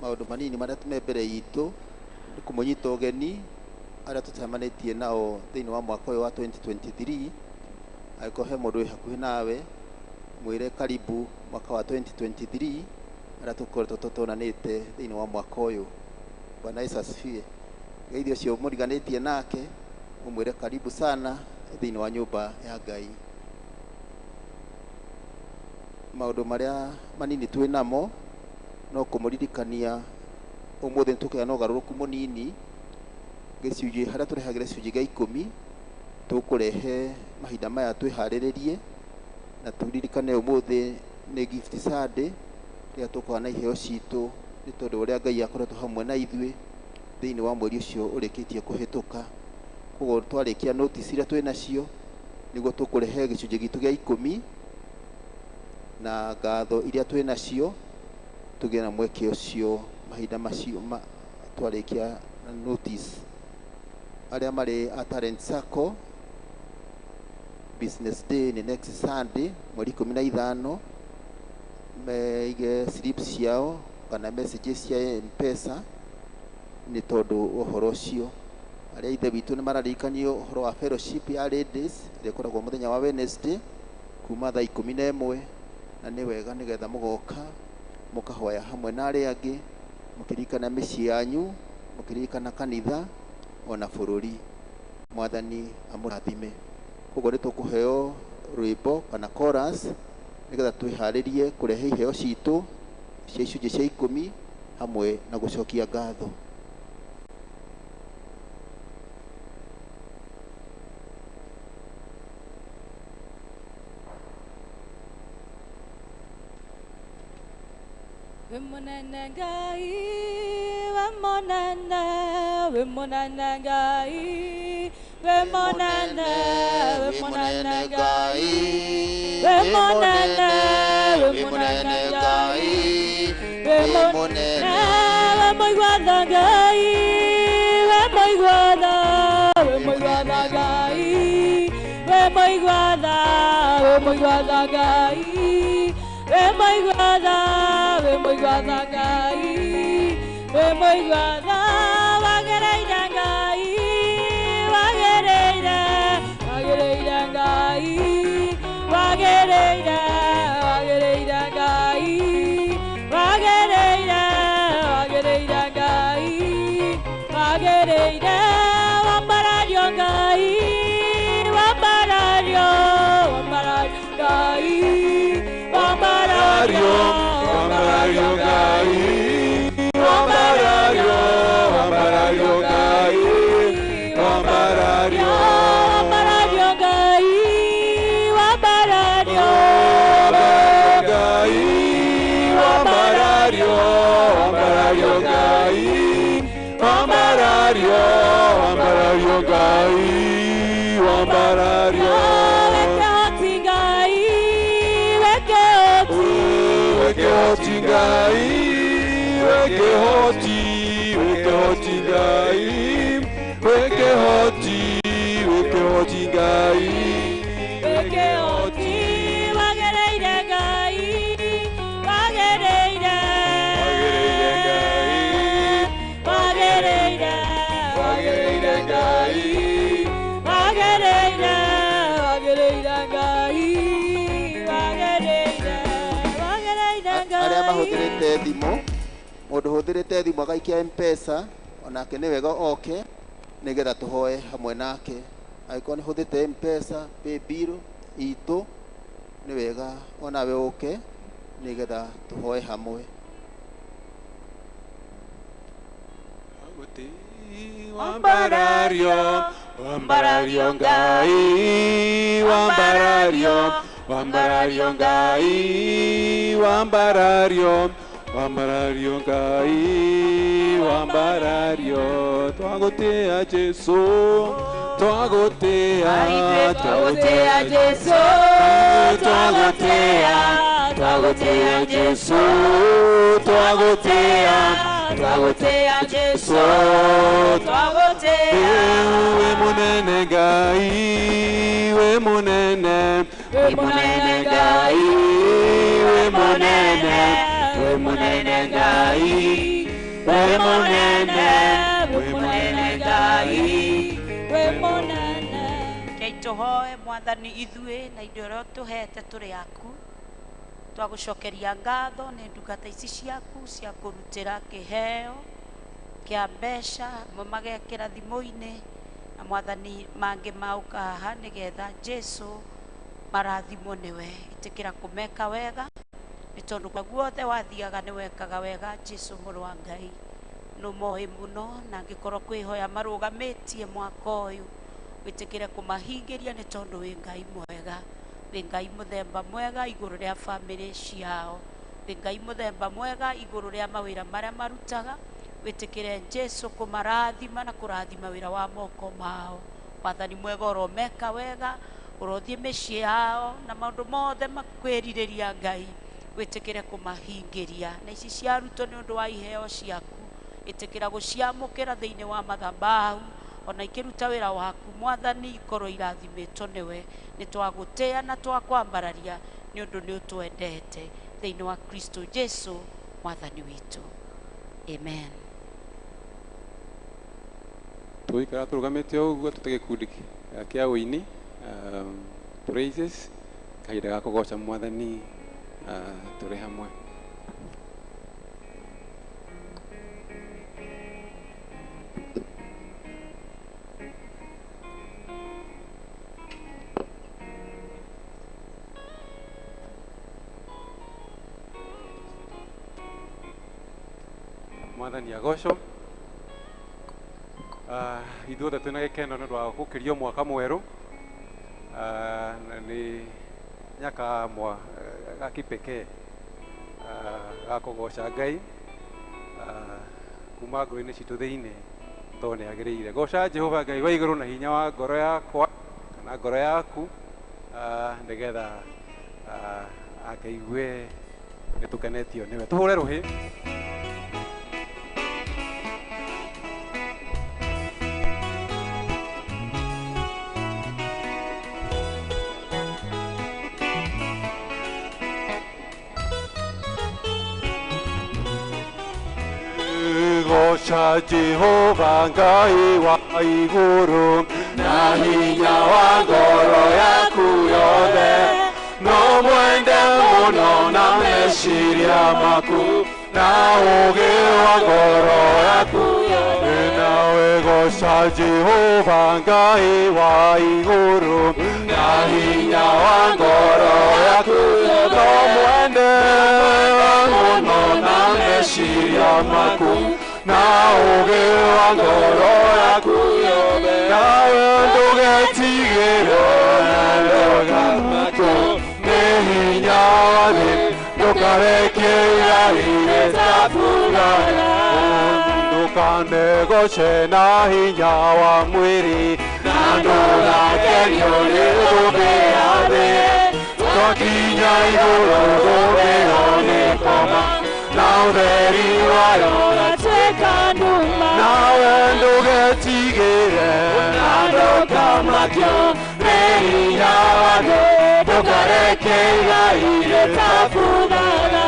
Maũndũ manini marĩa me mbere itũ nĩ kũmũnyita ũgeni arĩa tũcemanĩtie nao thĩinĩ wa mwaka ũyũ wa 2023. Angĩkorwo he mũndũ wĩ hakuhĩ nawe mwĩre karibu mwaka wa 2023 arĩa tũkoretwo tũtonanĩte thĩinĩ wa mwaka ũyũ. Bwana Yesu asifiwe. Geithio ũcio mũriganĩtie nake ũmwĩre karibu sana thĩinĩ wa nyũmba ya Ngai. Maũndũ marĩa manini twĩ namo no kũmũririkania ũmũthĩ nĩ tũkũgĩa na ũgarũrũku mũnini gĩcunjĩ harĩa tũrehagĩra gĩcunjĩ gĩa ikũmi tũkũrehe mahinda maya twĩharĩrĩrie na tũririkane ũmũthĩ nĩ gift Sunday rĩrĩa tũkoragwo na iheo citũ nĩ tondũ ũrĩa Ngai akoretwo hamwe na ithuĩ thĩinĩ wa mweri ũcio ũrĩkĩtie kũhĩtũka. Koguo twarĩkia notice iria twĩ nacio nĩguo tũkũrehe gĩcunjĩ gitũ gĩa ikũmi na ngatho iria twĩ nacio tũgĩe na mweke ũcio mahinda macio twarĩkia notice. Arĩa marĩ a Talent Sacco business day nĩ next Sunday mweri 15 meige slips ciao kana messages cia M-Pesa nĩ tondũ ũhoro ũcio. Arĩa ithe witũ nĩ mararirikanio ũhoro wa fellowship ya ladies ĩrĩa ĩkoragwo mũthenya wa Wednesday kuma thaa 11 na nĩ wega nĩgetha mũgoka mũkahoya hamwe na arĩa angĩ mũkĩririkana mĩciĩ yanyu mũkĩririkana kanitha ona bũrũri. Mwathani amũrathime. Koguo nĩ tũkũheo rwĩmbo kana chorus nĩgetha twĩharĩrie kũrehe iheo citũ cia icunjĩ cia ikũmi hamwe na gũcokia ngatho. Wĩmũnene Ngai, wĩmũnene, wĩmũnene Ngai, wĩmũnene, wĩmũnene Ngai, wĩmũnene, wĩmũnene Ngai, wĩmũnene, wĩmũiguatha Ngai, wĩmũiguatha, wĩmũiguatha Ngai, wĩmũiguatha, wĩmũiguatha Ngai, wĩmũiguatha, wĩmũiguatha Ngai, wĩmũiguatha, wagereire Ngai, wagereire, wagereire Ngai, wagereire, wagereire Ngai, wagereire, wagereire Ngai, wagereire, wambarario Ngai, wambarario, wambarario Ngai, wambarario, wambarario Ngai, wambarario, wambarario Ngai, wambarario, wambarario Ngai, wambarario Ngai, wambarario, wambarario Ngai, wambarario, wambarario Ngai, wambarario. Ngai, wĩ kĩhoti, wĩ kĩhoti Ngai, wĩ kĩhoti, wĩ kĩhoti Ngai, wĩ kĩhoti, wagĩrĩire Ngai, wagĩrĩire, wagĩrĩire Ngai, wagĩrĩire, wagĩrĩire Ngai, wagĩrĩire, wagĩrĩire Ngai, wagĩrĩire, wagĩrĩire Ngai. Arĩa mahũthĩrĩte thimũ, mũndũ ũhũthĩrĩte thimũ agaikia M-Pesa, onake nĩ wega oke nĩgetha tũhoe hamwe nake. Angĩkorwo nĩ ũhũthĩrĩte M-Pesa, paybill itũ, nĩ wega onawe ũke nĩgetha tũhoe hamwe. Wambarario, wambarario Ngai, wambarario, wambarario Ngai, wambarario, wambarario Ngai, wambarario. Twagũtĩa Jesũ, twagũtĩa, Twagũtĩa Jesũ, twagũtĩa, twagũtĩa Jesũ, twagũtĩa, twagũtĩa Jesũ, twagũtĩa. Wĩ mũnene Ngai, wĩ mũnene, wĩ mũnene Ngai, wĩ mũnene, wĩ mũnene Ngai, wĩ mũnene, wĩ mũnene Ngai, wĩ mũnene. Rekei tũhoe Mwathani ithuĩ na indo iria ũtũhete tũrĩ aku. Twagũcokeria ngatho nĩ ndungata ici ciaku cia kũrutĩra kĩheo kĩa mbeca, amwe magekĩra thimũ-inĩ na Mwathani mangĩ maũka haha nĩgetha Jesũ marathimwo nĩwe. Ĩtĩkĩra kũmeka wega nĩ tondũ guothe wathiaga nĩ wekaga wega. Jesũ mũrũ wa Ngai nĩ ũmoĩ mũno, na angĩkorwo kwĩhoya marũgamĩtie mwaka ũyũ wĩtĩkĩre kũmahingĩria nĩ tondũ wĩ Ngai mwega, wĩ Ngai mũthemba mwega igũrũ rĩa bamĩrĩ ciao, wĩ Ngai mũthemba mwega igũrũ rĩa mawĩra marĩa marutaga. Wĩtĩkĩre Jesũ kũmarathima na kũrathima wĩra wa moko mao. Mwathani mwega ũromeka wega, ũrothiĩ mĩciĩ yao na maũndũ mothe makwĩrirĩria Ngai wĩtĩkĩre kũmahingĩria. Na ici ciarutwo nĩ ũndũ wa iheo ciaku, ĩtĩkĩra gũciamũkĩra thĩinĩ wa mathabahu, ona ikĩruta wĩra waku Mwathani ikorwo irathimĩtwo nĩwe. Nĩ twagũtĩa na twakwambararia nĩ ũndũ nĩ ũtwendete thĩinĩ wa Kristo Jesũ Mwathani witũ, amen. Tũikara tũrũgamĩte o ũguo tũte gĩkundi kĩa ũini, praises, kahinda ga kũgoca Mwathani, tũrĩ hamwe. Mwathani agocwo. Ithuothe twĩna gĩkeno nĩ ũndũ wa gũkĩrio mwaka mwerũ, na nĩ nyaka ga kipekee ga kũgoca Ngai kuma ngoro-inĩ citũ thĩinĩ tondũ nĩ agĩrĩire. Goca Jehova Ngai wa igũrũ na hinya wa ngoro yakwa kana ngoro yaku, nĩgetha akaigue nĩ tũkenetio nĩwe. Tũhũre rũhĩ. Goca Jehova Ngai wa igũrũ na hinya wa ngoro yaku yothe, no mwende mũno na meciria maku na ũũgĩ wa ngoro yaku yothe. Nawe goca Jehova Ngai wa igũrũ na hinya wa ngoro yaku yothe, no mwende mũno na meciria maku na ũũgĩ wa ngoro yaku yothe. Nawe ndũgetigĩre ndũgamakwo nĩ hinya wa thĩ, ndũkareke irarire tabugana. Ndũkanegoce na hinya wa mwĩrĩ, na ndũgakenio nĩ thũmbĩ ya thĩ. Twakinya igũrũ thũmbĩ ĩyo nĩ koma, Na ũtheri wayo ũgatuĩka nduma. Nawe ndũgetigĩre na ndũkamakio nĩ hinya wa thĩ. Ndũkareke igai rĩtabuthaga.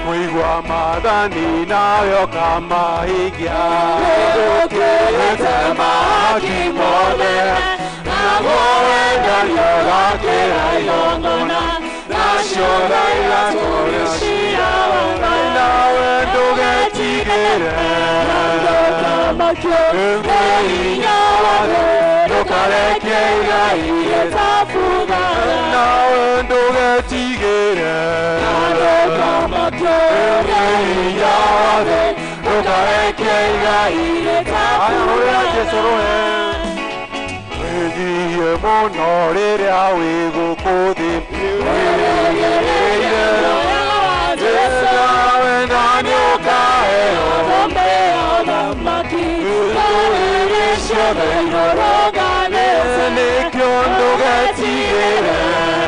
Kũigua maathani nawe ũkamahingia. Nĩũkĩrĩte mahaki mothe. Naguo wendani ũgakĩra igongona. Nacio tha igatũũria ciira wa ma. Nawe ndũgetigĩre na ndũkamakio nĩ hinya wa thĩ. Ndũkareke igai rĩtabuthaga. Nawe ndũgetigĩre na ndũkamakio nĩ hinya wa thĩ. Ndũkareke igai Aya, hũrĩra Jesũ rũhe. Wĩnyihie mũno rĩrĩa wĩ gũkũ thĩ. Wĩrĩgĩrĩire nawe na nĩũkaheo. Thũmbĩ ya ũthamaki Ndũrĩrĩ ciothe irũrũnganĩte. Nĩkĩo ndũgetigĩre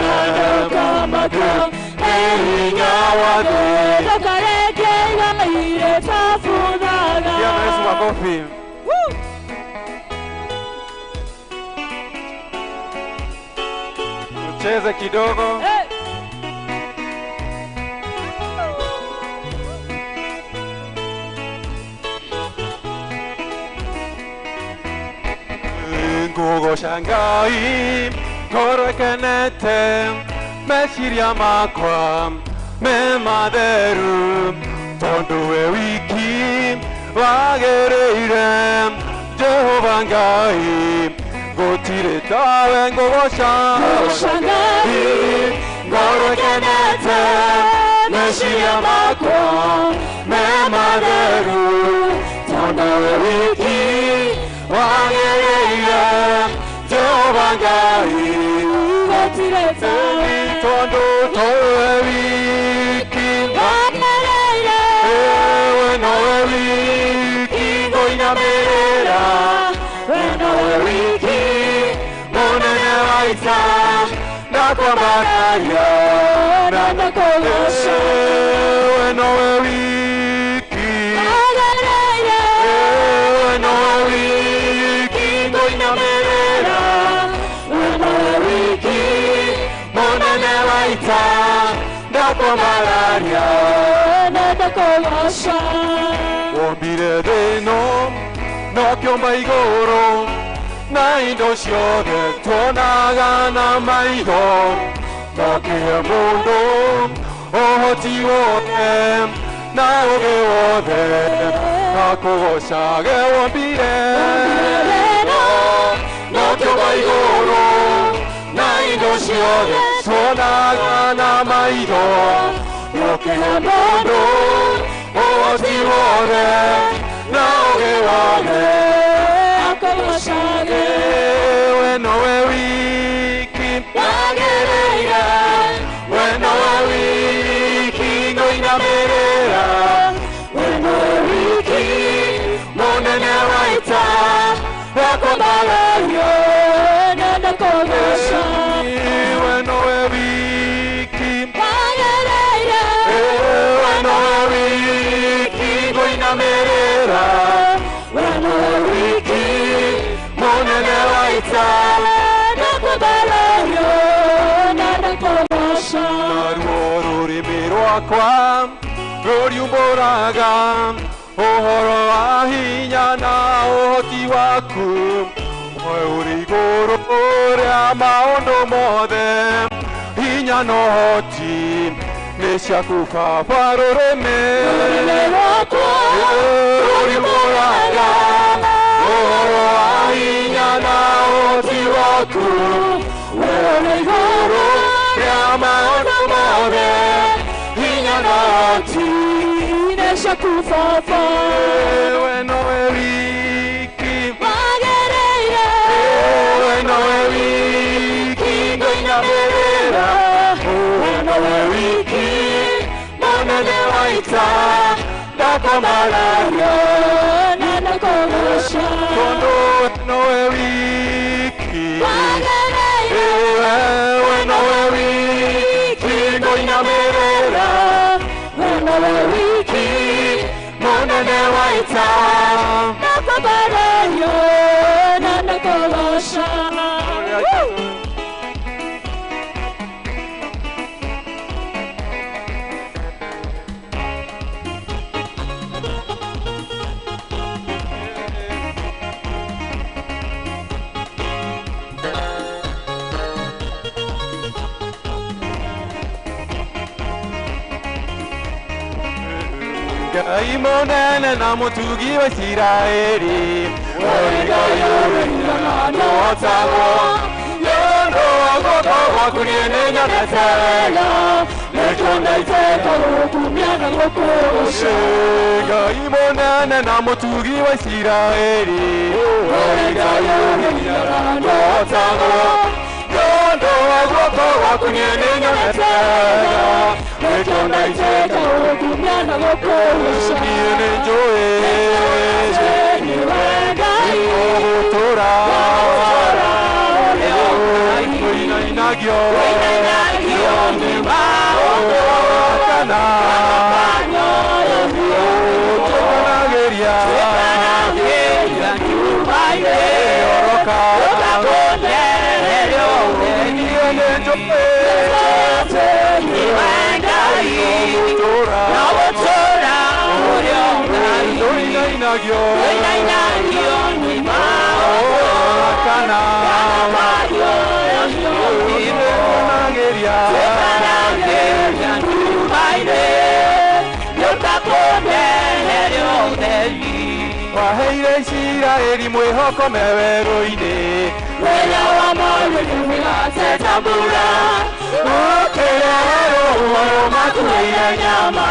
na ndũkamakio nĩ hinya wa thĩ. Ndũkareke igai rĩtabuthaga. Pigia Yesu makofi. Tucheze kidogo. Hey. Ngũgooca Ngai ngoro ĩkenete meciria makwa me matheru tondũ we wiki wagĩrĩire Jehova Ngai gũtirĩ tawe. Ngũgooca Ngũgooca Ngai ngoro ĩkenete meciria makwa me matheru tondũ we wiki wagĩrĩire Jehova Ngai Gũtirĩ tawe. Tondũ towe wiki Wagĩrĩire we nowe wiki ngũinamĩrĩra. We nowe wiki mũnene wa ita ndakwambararia na ndakũgooca. We nowe wiki Wagĩrĩire we nowe wiki ngũinamĩrĩra. We nowe wiki mũnene wa ita ndakwambararia na ndakũgooca. Wombire thĩ ĩno na ũkĩũmba igũrũ na indo ciothe tuonaga na maitho na ũkĩhe mũndũ ũhoti wothe na ũũgĩ wothe akũgoocage. Wombire Thĩ na ũkĩũmba igũrũ na indo ciothe tuonaga na maitho na ũkĩhe mũndũ ũhoti wothe na ũũgĩ wothe akũgoocage. We nowe wiki Wagĩrĩire we nowe wiki ngũinamĩrĩra. We nowe wiki mũnene wa ita ndakwambararia na ndakũgooca. We nowe wiki Wagĩrĩire we nowe wiki ngũinamĩrĩra. We nowe wiki mũnene wa ita ndakwambararia na ndakũgooca. Naruo rũrĩmĩ rwakwa rũriumbũraga ũhoro wa hinya na ũhoti waku. We ũrĩ igũrũ rĩa maũndũ mothe hinya na ũhoti nĩ ciaku Baba. Rũrĩmĩ Rũrĩmĩ rwakwa rũriumbũraga ũhoro wa hinya na ũhoti waku. We ũrĩ igũrũ rĩa maũndũ mothe hinya na ũhoti nĩ ciaku Baba. We nowe wiki Wagĩrĩire we nowe wiki ngũinamĩrĩra. We nowe wiki mũnene wa ita ndakwambararia na ndakũgooca. Tondũ we nowe wiki Wagĩrĩire we nowe wiki ngũinamĩrĩra. We nowe wiki ita Nakwambarario na nakũgooca. Ngai mũnene na mũtugi wa Isiraeli, ũrĩ Ngai ũrĩ hinya na ndũhotagwo. Nĩ ũndũ wa guoko gwaku niĩ nĩnyonete wega, nĩkĩo ndaitĩka gũgũkumia na gũkũgooca. Ngai mũnene na mũtugi wa Isiraeli, ũrĩ Ngai ũrĩ hinya na ndũhotagwo. Nĩ ũndũ wa guoko gwaku niĩ nĩnyonete wega, nĩkĩo ndaitĩka gũgũkumia na gũkũgooca. Niĩ nĩnjũĩ nĩwe Ngai ũgũtũũra ũinainagio ũinainagio nĩ maũndũ kana twĩkanagĩria twĩkanagĩria nyũmba-inĩ oroka ũgakũnererio niĩ nĩnjũĩ atĩ nĩwe Ngai ũgũtũũra ũgũtũũra ũrĩ Ngai ũinainagio ũinainagio nĩ maũndũ kana twĩkanagĩria twĩkanagĩria nyũmba-inĩ ũgakũnererio ũtheri. Waheire Isiraeli mwĩhoko me werũ-inĩ, Wĩra wa mũndũ nĩ ta mbura, ũkĩrehe rũhuho rũmakuĩire nyama.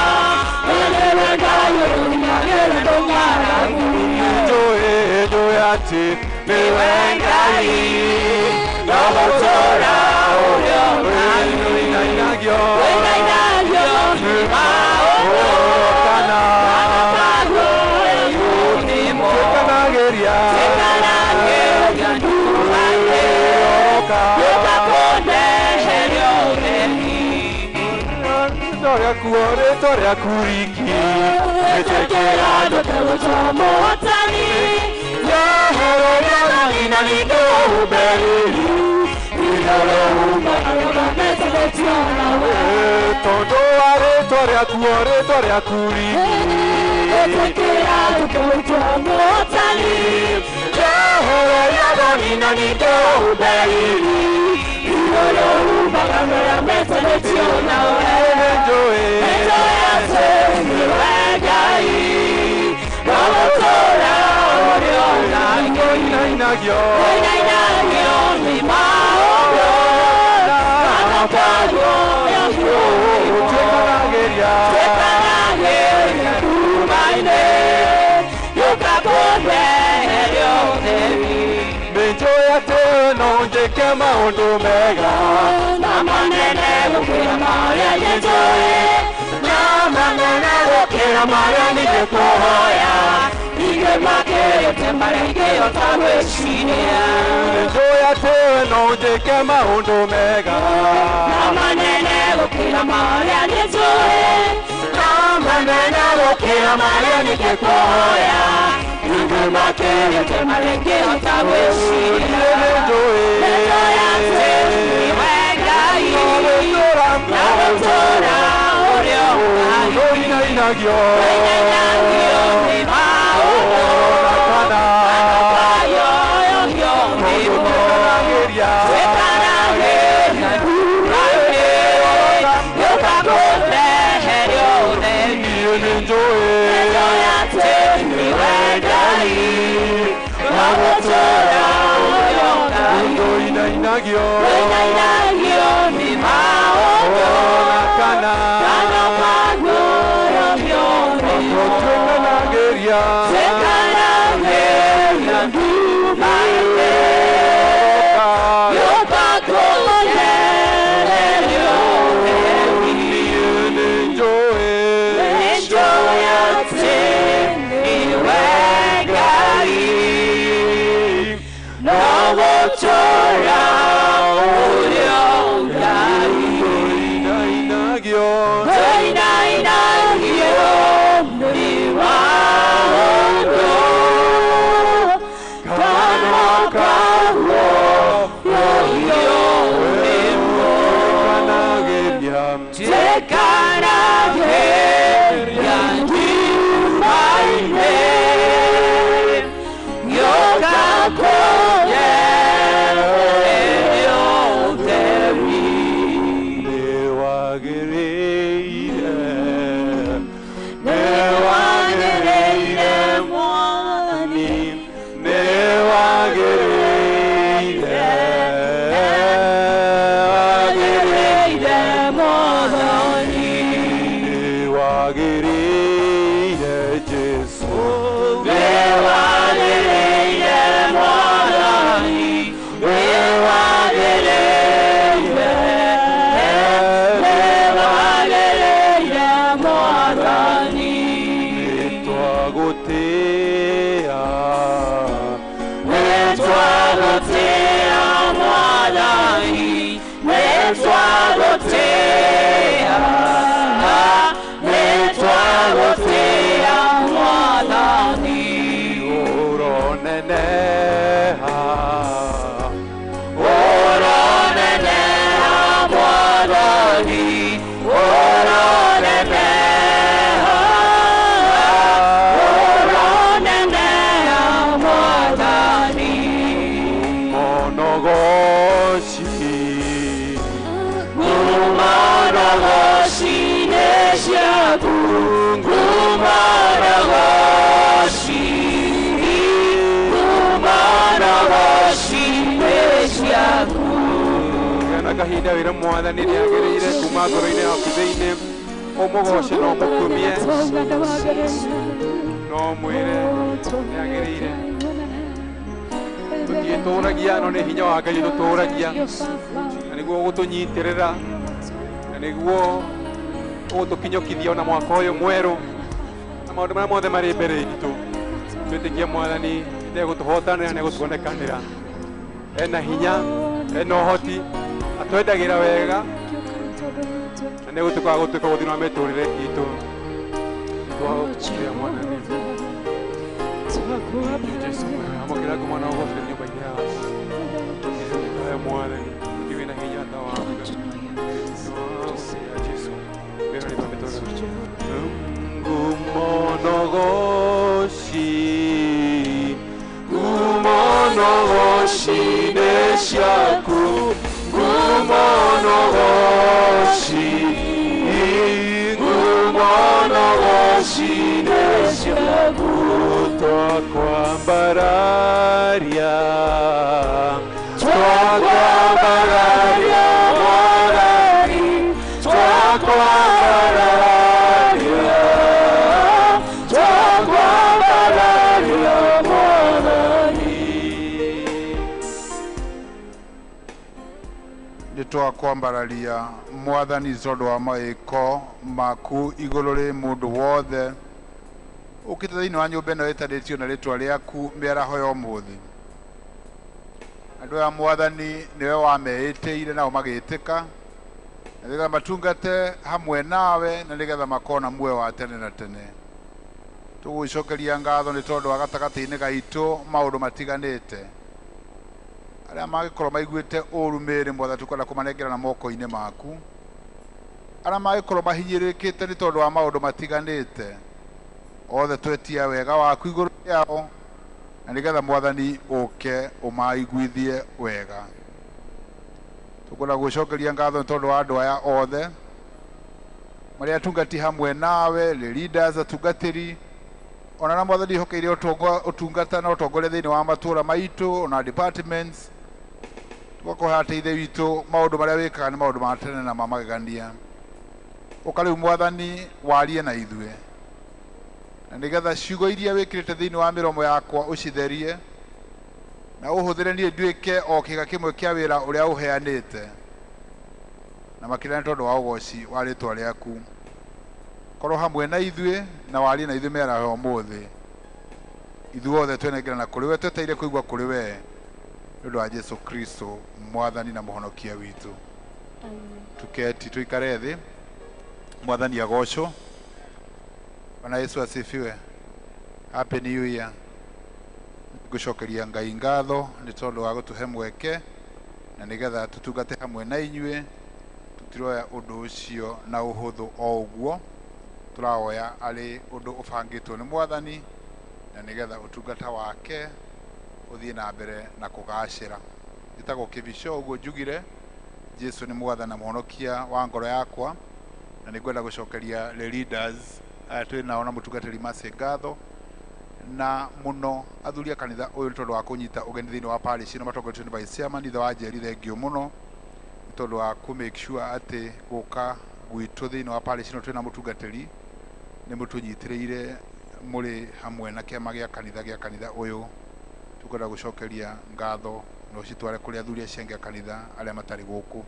Nĩwe Ngai ũrũmagĩrĩra ndũng'aragu. Nĩnjũĩ njũĩ atĩ nĩwe Ngai no gũtũũra ũrĩ Ngai ũinainagio ũinainagio nĩ maũndũ kana twĩkanagĩria twĩkanagĩria nyũmba-inĩ oroka ũgakũneherio ũtheri. Rĩtwa rĩaku o rĩtwa rĩaku riki Ĩtĩkĩra ndũkegũtwo mũhotani Nyehereria thoni na ningĩ ũhumbe riri tondũ wa rĩtwa rĩaku o rĩtwa rĩaku riki Ĩtĩkĩra ndũkegũtwo mũhotani Nyehereria thoni na ningĩ ũhumbe riri Nĩnjũĩ Nĩnjũĩ atĩ nĩwe Ngai no gũtũũra ũrĩ Ngai ũinainagio ũinainagio nĩ maũndũ twĩkanagĩria twĩkanagĩria nyũmba-inĩ ũgakũneherio ũtheri. Nĩnjũĩ atĩ no njĩke maũndũ mega na manene gũkĩra marĩa njũĩ na manene gũkĩra marĩa ningĩkũhoya ningĩ makĩrĩte marĩa ingĩhota gwĩciria. Nĩnjũĩ atĩ no njĩke maũndũ mega na manene gũkĩra marĩa njũĩ na manene gũkĩra marĩa ningĩkũhoya ningĩ makĩrĩte marĩa ingĩhota gwĩciria. Nĩnjũĩ Nĩnjũĩ atĩ nĩwe Ngai no gũtũũra no gũtũũra ũrĩ Ngai ũinainagio ũinainagio nĩ maũndũ kana twĩkanagĩria twĩkanagĩria nyũmba-inĩ ũgakũneherio ũtheri. Niĩ nĩnjũĩ Nĩnjũĩ atĩ nĩwe Ngai no gũtũũra ũrĩ Ngai ũinainagio ũinainagio nĩ maũndũ na kana twĩkanagĩria twĩkanagĩria nyũmba-inĩ ũgakũneherio ũtheri. Niĩ nĩnjũĩ Nĩnjũĩ atĩ nĩwe Ngai no gũtũũra ũrĩ Ngai ũinainagio ũinainagio nĩ maũndũ Nĩtwagũtĩĩa, nĩtwagũtĩĩa Mwathani, nĩtwagũtĩĩa, nĩtwagũtĩĩa Mwathani. Ũroneneha, ũroneneha Mwathani, ũroneneha, ũroneneha Mwathani. Monogoci, ngumonogoci nĩ ciaku, ngumonogoci, ngumonogoci nĩ ciaku. Na kahinda wĩre Mwathani nĩagĩrĩire kuma ngoro-inĩ yaku thĩinĩ, ũmũgoce na ũmũkumie, na ũmwĩre nĩagĩrĩire. Tũtiĩtũragia, no nĩ hinya wa Ngai ũtũtũragia, na nĩguo ũgũtũnyitĩrĩra, na nĩguo ũgũtũkinyũkithia ona mwaka ũyũ mwerũ na maũndũ marĩa mothe marĩ mbere itũ. Twĩtĩkie Mwathani nĩegũtũhotanĩra, nĩegũtuonekanĩra. Ena hinya, ena ũhoti, atwendagĩra wega, na nĩegũtuĩka wa gũtuĩka gũthima mĩtũrĩre itũ. Nĩtwagũtĩĩa Mwathani. Jesu, amũkĩra ngumo na ũgoce nyũmba-inĩ yaku. Nĩtũgĩkae Mwathani, gũtirĩ wĩna hinya ta waku. Nĩtwagũtĩĩa Jesu. Wĩra nĩ mĩtũrĩre. Ngumonogoci, ngumonogoci nĩ ciaku, ngumonogoci, ngumonogoci nĩ ciaku. Twakwambararia, twakwambararia Mwathani, twakwambararia, twakwambararia Mwathani. Nĩtwakwambararia Mwathani tondũ wa mawĩko maku igũrũ rĩ mũndũ wothe ũkĩte thĩinĩ wa nyũmba ĩno ĩtanĩtio na rĩtwa rĩaku mĩaraho ya ũmũthĩ. Andũ aya Mwathani nĩwe wameĩtĩire nao magĩtĩka, na nĩgetha matungate hamwe nawe, na nĩgetha makona muoyo wa tene na tene. Tũgũgũcokeria ngatho nĩ tondũ wa gatagatĩ-inĩ gaitũ maũndũ matiganĩte arĩa mangĩkorwo maiguĩte ũru mĩĩrĩ, Mwathani tũkwenda kũmanengera na moko-inĩ maku. Arĩa mangĩkorwo mahinyĩrĩrĩkĩte nĩ tondũ wa maũndũ matiganĩte, othe twetia wega waku igũrũ rĩao, na nĩgetha Mwathani ũke ũmaiguithie wega. Tũkwenda gũcokeria ngatho nĩ tondũ wa andũ aya othe marĩa atungati hamwe nawe, leaders, atungatĩri, ona na Mwathani hokeire ũtungata na ũtongoria thĩinĩ wa matũũra maitũ ona departments. Tũgakũhoya atĩ Ithe witũ maũndũ marĩa wĩkaga nĩ maũndũ ma tene na ma magegania. Ũka rĩu Mwathani warie na ithuĩ, na nĩgetha ciugo iria wĩkĩrĩte thĩinĩ wa mĩromo yakwa ũcitherie, na ũhũthĩre niĩ nduĩke o kĩga kĩmwe kĩa wĩra ũrĩa ũheanĩte, na makĩria nĩ tondũ wa ũgoci wa rĩtwa rĩaku. Korwo hamwe na ithuĩ na warie na ithuĩ mĩaraho ũmũthĩ. Ithuothe twenengerana kũrĩ we, twetereire kũigua kũrĩ we, nĩ ũndũ wa Jesu Kristo Mwathani na Mũhonokia witũ. Tuketi tuikare thĩ. Mwathani agocwo. Bwana Yesu asifiwe. Happy New Year. Ngũcokeria Ngai ngatho nĩ tondũ wa gũtũhe mweke na nĩgetha tũtungate hamwe na inyuĩ. Tũtiroya ũndũ ũcio na ũhũthũ o ũguo, tũrawoya arĩ ũndũ ũbangĩtwo nĩ Mwathani, na nĩgetha ũtungata wake ũthiĩ na mbere na kũgacĩra. Njĩtagwo Kĩbico, ũguo njugire Jesu nĩ Mwathani na Mũhonokia wa ngoro yakwa, na nĩngwenda gũcokeria the leaders aya twĩ nao na mũtungatĩri Mercy ngatho, na mũno athuri a kanitha ũyũ nĩ tondũ wa kũnyita ũgeni thĩinĩ wa parish ĩno matongoretio nĩ vice chairman ithe wa Njeri, thengiũ mũno nĩ tondũ wa kũ make sure atĩ gũka gwitũ thĩinĩ wa parish ĩno twĩna mũtungatĩri nĩ mũtũnyitĩrĩire mũrĩ hamwe na kĩama gĩa kanitha ũyũ. Tũkwenda gũcokeria ngatho na ũcitware kũrĩ athuri acio angĩ a kanitha arĩa matarĩ gũkũ.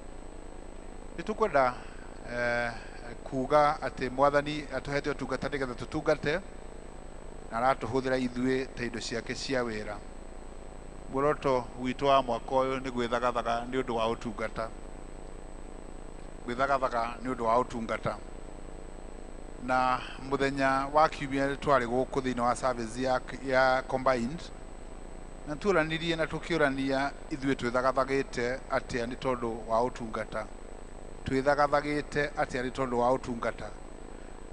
Nĩ tũkwenda kuga atĩ Mwathani atũhete ũtungata nĩgetha tũtungate, Na aratũhũthĩra ithuĩ ta indo ciake cia wĩra. Muoroto witũ wa mwaka ũyũ nĩ gwĩthagathaga nĩ ũndũ wa ũtungata. Gwĩthagathaga nĩ ũndũ wa ũtungata. Na mũthenya wa kiumia twarĩ gũkũ thĩinĩ wa service ya combined, na tuoranirie na tũkĩũrania ithuĩ twĩthagathagĩte atĩa nĩ tondũ wa ũtungata. Twĩthagathagĩte atĩa nĩ tondũ wa ũtungata.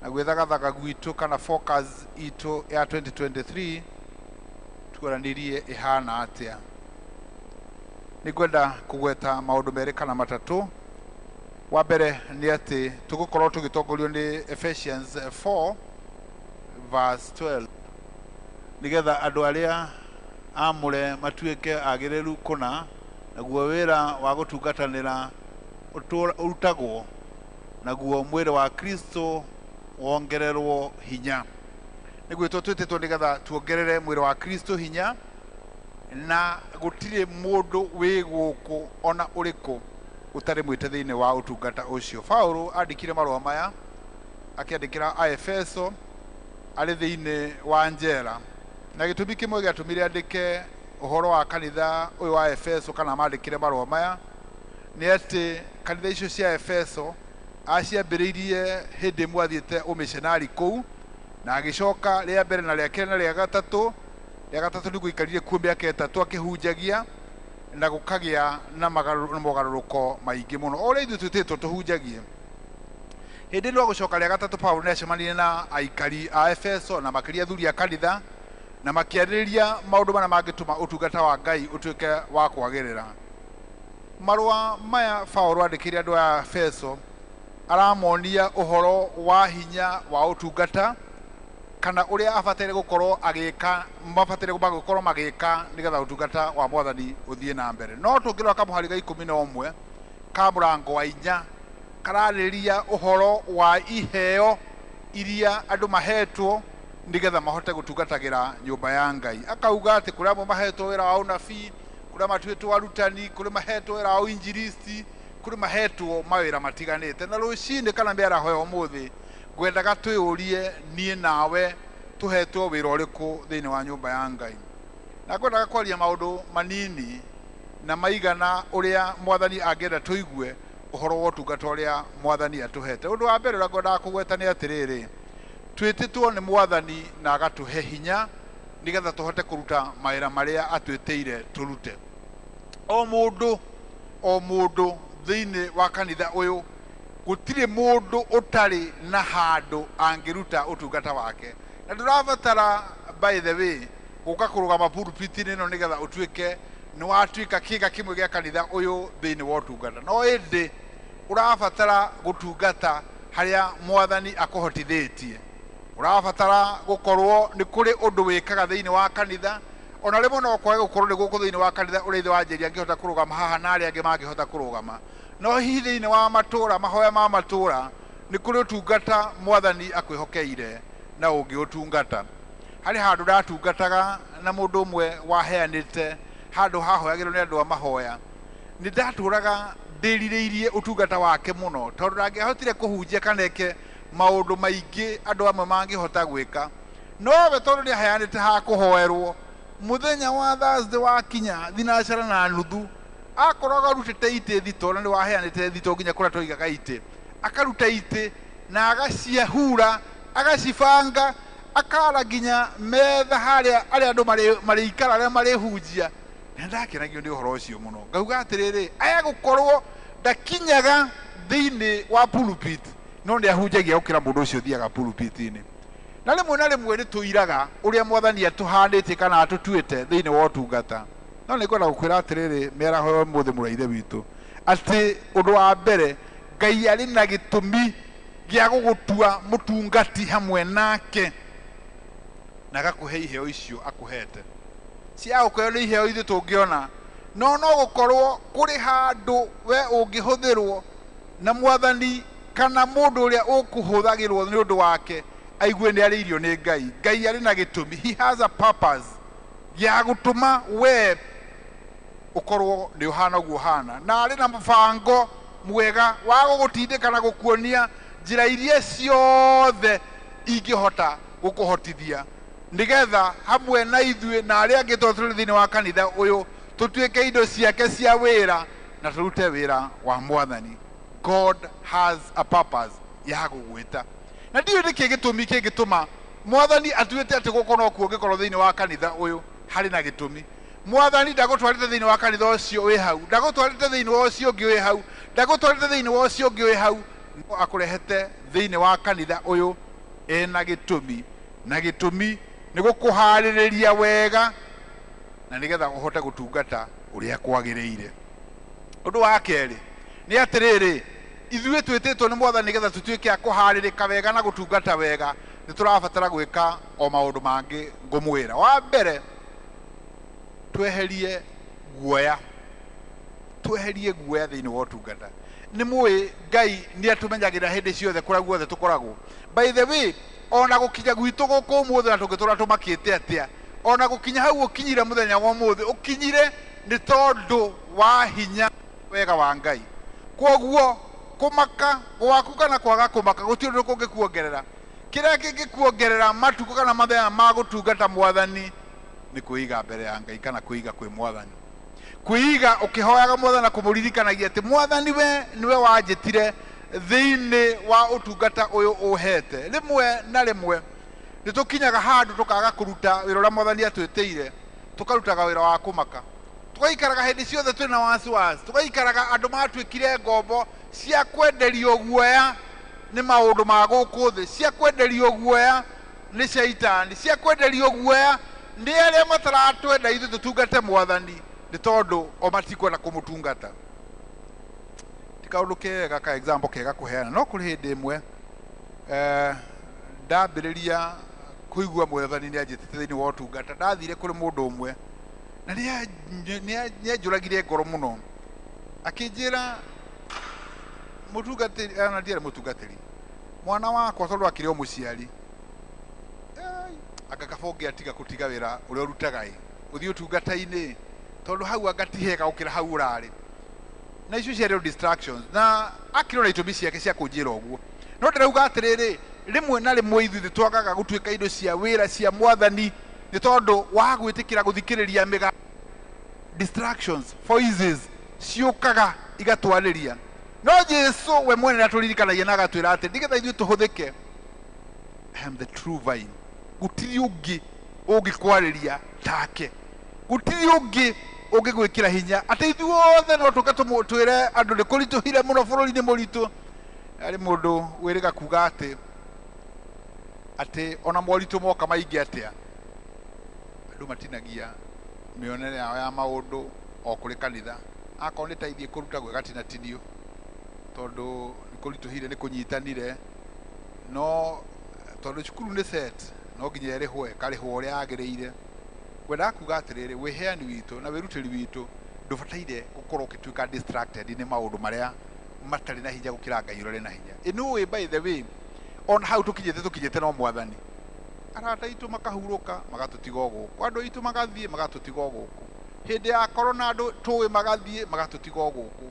Na gwĩthagathaga gwitũ kana focus itũ ya 2023 tuoranirie ĩhana atĩa. Nĩ ngwenda kũgweta maũndũ merĩ kana matatũ. Wa mbere nĩ atĩ tũgũkorwo tũgĩtongorio nĩ Ephesians 4 verse 12, nĩgetha andũ arĩa amũre matuĩke agĩrĩru kũna, naguo wĩra wa gũtungatanĩra ũrutagwo, naguo mwĩrĩ wa Kristo wongererwo hinya. Nĩ gwĩtwo twĩtĩtwo nĩgetha tuongerere mwĩrĩ wa Kristo hinya, na gũtirĩ mũndũ wĩ gũkũ ona ũrĩkũ ũtarĩ mwĩte thĩinĩ wa ũtungata ũcio. Paulo andĩkire marũa maya akĩandĩkĩra Aefeso arĩ thĩinĩ wa njera, na gĩtũmi kĩmwe gĩatũmire andĩke ũhoro wa kanitha ũyũ wa Efeso kana mandĩkĩre marũa maya nĩ atĩ kanitha icio cia Efeso aciambĩrĩirie hĩndĩ ĩmwe athiĩte ũmĩcenari kũu, na agĩcoka rĩa mbere na rĩa kerĩ na rĩa gatatũ. Rĩa gatatũ nĩguo aikarire kuo mĩaka 3 akĩhunjagia, na gũkagĩa na mogarũrũko maingĩ mũno. O ũrĩa ithuĩ twĩtĩtwo tũhunjagie. Hĩndĩ ĩno gũcoka rĩa gatatũ, Paulo nĩ acemanirie na aikari a Efeso na makĩria athuri a kanitha, na makĩarĩrĩria maũndũ marĩa mangĩtũma ũtungata wa Ngai ũtuĩke wa kwagĩrĩra. Marũa maya Paulo andĩkĩire andũ a Efeso aramonia ũhoro wa hinya wa ũtungata, kana ũrĩa abataire gũkorwo agĩka, mabataire gũkorwo magĩka nĩgetha ũtungata wa Mwathani ũthiĩ na mbere. No tũngĩrora kamũhari ga 11 ka mũrango wa 4 kararĩrĩria ũhoro wa iheo iria andũ mahetwo nĩgetha mahote gũtungatagĩra nyũmba ya Ngai. Akauga atĩ kũrĩ amwe mahetwo wĩra wa ũnabii, kũrĩ matuĩtwo arutani, kũrĩ mahetwo wĩra wa ũinjilisti, kũrĩ mahetwo mawĩra matiganĩte. Na rũcinĩ kana mĩaraho ya ũmũthĩ ngwendaga twĩyũrie niĩ nawe tũhetwo wĩra ũrĩkũ thĩinĩ wa nyũmba ya Ngai. Na ngwendaga kwaria maũndũ manini na maigana ũrĩa Mwathani angĩenda tũigue ũhoro wa ũtungata ũrĩa Mwathani atũhete. Ũndũ wa mbere ũrĩa ngwendaga kũgweta nĩ atĩrĩrĩ, twĩtĩtwo nĩ Mwathani na agatũhe hinya nĩgetha tũhote kũruta mawĩra marĩa atwĩtĩire tũrute. O mũndũ, o mũndũ thĩinĩ wa kanitha ũyũ, gũtirĩ mũndũ ũtarĩ na handũ angĩruta ũtungata wake. Na ndũrabatara, by the way, gũka kũrũgama pulpit-inĩ ĩno nĩgetha ũtuĩke nĩ watuĩka kĩga kĩmwe gĩa kanitha ũyũ thĩinĩ wa ũtungata. No ĩndĩ ũrabatara gũtungata harĩa Mwathani akũhotithĩtie. Ũrabatara gũkorwo nĩ kũrĩ ũndũ wĩkaga thĩinĩ wa kanitha, ona rĩmwe no kwage gũkorwo nĩ gũkũ thĩinĩ wa kanitha ũrĩa ithe wa Njeri angĩhota kũrũgama haha na arĩa angĩ mangĩhota kũrũgama. No hihi thĩinĩ wa matũra, mahoya ma matũra, nĩ kũrĩ ũtungata Mwathani akwĩhokeire na ũngĩũtungata. Harĩ handũ ndatungataga na mũndũ ũmwe waheanĩte handũ hahoyagĩrwo nĩ andũ a mahoya. Nĩ ndatũraga ndĩrirĩirie ũtungata wake mũno, tondũ ndangĩahotire kũhunjia kana eke maũndũ maingĩ andũ amwe mangĩhota gwĩka. No we tondũ nĩ aheanĩte ha kũhoerwo, mũthenya wa Thursday wakinya 4:30 akoragwo arutĩte itĩ thito, na nĩ waheanĩte thito nginya kũrĩa tũigaga itĩ, akaruta itĩ na agaciahura, agacibanga, akara nginya metha harĩa arĩa andũ marĩikara, arĩa marĩhunjia. Na ndakenagio nĩ ũhoro ũcio mũno. Ngauga atĩrĩrĩ, aya gũkorwo ndakinyaga thĩinĩ wa pulpit, no nĩ ahunjagia gũkĩra mũndũ ũcio ũthiaga pulpit-inĩ. Na rĩmwe na rĩmwe nĩ tũiraga ũrĩa Mwathani atũhanĩtie kana atũtuĩte thĩinĩ wa ũtungata. No nĩ ngwenda gũkwĩra atĩrĩrĩ, mĩaraho ya ũmũthĩ mũrũ wa Ithe witũ, atĩ ũndũ wa mbere Ngai arĩ na gĩtũmi gĩa gũgũtua mũtungati hamwe nake, na agakũhe iheo icio akũhete. Cia gũkũheo nĩ iheo ithuĩ tũngĩona, no no gũkorwo kũrĩ handũ we ũngĩhũthĩrwo na Mwathani kana mũndũ ũrĩa ũkũhũthagĩrwo nĩ ũndũ wake aigue nĩ arĩirio nĩ Ngai. Ngai arĩ na gĩtũmi, he has a purpose ya gũtũma we ũkorwo nĩ ũhana ũguo ũhana, na arĩ na mũbango mwega wa gũgũtindĩka na gũkuonia njĩra iria ciothe ingĩhota gũkũhotithia Nĩgetha hamwe na ithuĩ na arĩa angĩ tondũ tũrĩ thĩinĩ wa kanitha ũyũ tũtuĩke indo ciake cia wĩra na tũrute wĩra wa mwathani. God has a purpose ya gũgwĩta. Na ndiũĩ nĩkĩ gĩtũmi kĩngĩtũma mwathani atuĩte atĩ gũkũ nokuo ũngĩkorwo thĩinĩ wa kanitha ũyũ harĩ na gĩtũmi. Mwathani ndagũtwarĩte thĩinĩ wa kanitha ũcio wĩ hau, ndagũtwarĩte thĩinĩ wa ũcio ũngĩ wĩ hau, ndagũtwarĩte thĩinĩ wa ũcio ũngĩ wĩ hau, no akũrehete thĩinĩ wa kanitha ũyũ ena gĩtũmi, na gĩtũmi nĩ gũkũharĩrĩria wega na nĩgetha ũhote gũtungata ũrĩa kwagĩrĩire. Ũndũ wa kerĩ nĩ atĩrĩrĩ, ithuĩ twĩtĩtwo nĩ mwathani nĩgetha tũtuĩke a kũharĩrĩka wega na gũtungata wega, nĩ tũrabatara gwĩka o maũndũ mangĩ ngũmwĩra. Wa mbere, tweherie guoya, tweherie guoya thĩinĩ wa ũtungata. Nĩ mũĩ Ngai nĩ atũmenyagĩrĩra hĩndĩ ciothe kũrĩa guothe tũkoragwo. By the way, ona gũkinya gwitũ gũkũ ũmũthĩ na tũngĩtũra tũmakĩte atĩa, ona gũkinya hau ũkinyire mũthenya wa ũmũthĩ, ũkinyire nĩ tondũ wa hinya wega wa Ngai. Kwoguo kũmaka gwaku kana kwaga kũmaka gũtirĩ ũndũ kũngĩkuongerera. Kĩrĩa kĩngĩkuongerera matukũ kana mathenya ma gũtungata mwathani nĩ kwĩiga mbere ya Ngai kana kwĩiga kwĩ mwathani. Kwĩiga ũkĩhoyaga mwathani na kũmũririkanagia atĩ mwathani we nĩwe wanjĩtire thĩinĩ wa ũtungata ũyũ ũhete. Rĩmwe na rĩmwe nĩ tũkinyaga handũ tũkaga kũruta wĩra ũrĩa mwathani atwĩtĩire, tũkarutaga wĩra wa kũmaka. Tũgaikaraga hĩndĩ ciothe twĩna wasiwasi, tũgaikaraga andũ matuĩkire ngombo cia kwenderio guoya nĩ maũndũ ma gũkũ thĩ, cia kwenderio guoya nĩ caitani, cia kwenderio guoya nĩ arĩa mataratwenda ithuĩ tũtungate mwathani nĩ tondũ o matikwenda kũmũtungata. Ti kaũndũ kega ka example kega kũheana, no kũrĩ hĩndĩ ĩmwe ndambĩrĩria kũigua mwathani nĩ anjĩtĩte thĩinĩ wa ũtungata, ndathire kũrĩ mũndũ ũmwe na nĩ anjũragire ngoro mũno, akĩnjĩra mũtungatĩri, ona ndiarĩ mũtungatĩri, mwana wakwa tondũ akĩrĩ o mũciari, anga kaba ũngĩatiga kũtiga wĩra ũrĩa ũrutaga ĩ, ũthiĩ ũtungata-inĩ tondũ hau anga ti hega gũkĩra hau ũrarĩ. Na icio ciarĩ distractions, na akĩrĩ ona itũmi ciake cia kũnjĩra ũguo. No ndĩrauga atĩrĩrĩ, rĩmwe na rĩmwe ithuĩ nĩ twagaga gũtuĩka indo cia wĩra cia mwathani nĩ tondũ wa gwĩtĩkĩra gũthikĩrĩria mĩga distractions, voices ciũkaga igatwarĩria. No Jesu we mwene nĩatũririkanagia na agatwĩra atĩ nĩgetha ithuĩ tũhũthĩke, I am the true vine. Gũtirĩ ũngĩ ũngĩkwarĩria take, gũtirĩ ũngĩ ũngĩgwĩkĩra hinya. Atĩ ithuothe no tũke twĩre andũ nĩ kũritũhire mũno bũrũri-inĩ mũritũ. Harĩ mũndũ wĩrĩga kuga atĩ atĩ ona moritũ moka maingĩ atĩa, andũ matinagia mĩonere yao ya maũndũ o kũrĩ kanitha. Akorwo nĩ ta ithiĩ kũruta gwĩgatinatinio tondũ nĩ kũritũhire nĩ kũnyitanire, no tondũ cukuru nĩ set no nginya ĩrĩhwo ĩkarĩhwo ũrĩa yagĩrĩire. Ngwendaga kuga atĩrĩrĩ, wĩheani witũ na wĩrutĩri witũ ndũbataire gũkorwo ũgĩtuĩka distracted nĩ maũndũ marĩa matarĩ na hinya gũkĩra Ngai ũrĩa ũrĩ na hinya. Ĩ nĩũĩ by the way, ona hau tũkinyĩte tũkinyĩte no mwathani. Arata aitũ makahurũka magatũtiga o gũkũ, andũ aitũ magathiĩ magatũtiga o gũkũ, hĩndĩ ya korona andũ tũĩ magathiĩ magatũtiga o gũkũ.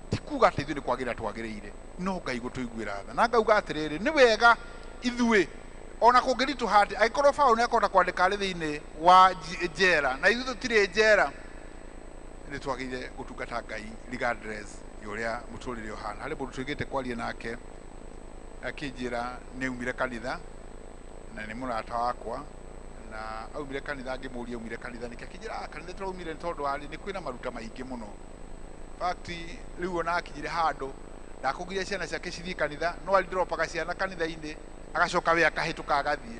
Ti kuga atĩ ithuĩ nĩ kwagĩrĩra twagĩrĩire, no Ngai gũtũiguĩra tha. Na ngauga atĩrĩrĩ, nĩ wega ithuĩ ona kũngĩritũha atĩ angĩkorwo Paũlũ nĩ akũhota kwandĩka arĩ thĩinĩ wa njera na ithuĩ tũtirĩ njera, nĩ twagĩrĩire gũtungata Ngai regardless ya ũrĩa mũtũrĩre ũhana. Harĩ mũndũ tuigĩte kwaria nake akĩnjĩra nĩ aumire kanitha na nĩ mũrata wakwa, na aumire kanitha, ngĩmũria aumire kanitha nĩkĩ, akĩnjĩra kanitha tũraumire nĩ tondũ warĩ nĩ kwĩna maruta maingĩ mũno. Fact rĩu ona akinyire handũ ndakũgiria ciana ciake cithiĩ kanitha, no arĩndropaga ciana kanitha-inĩ agacoka we akahĩtũka agathiĩ.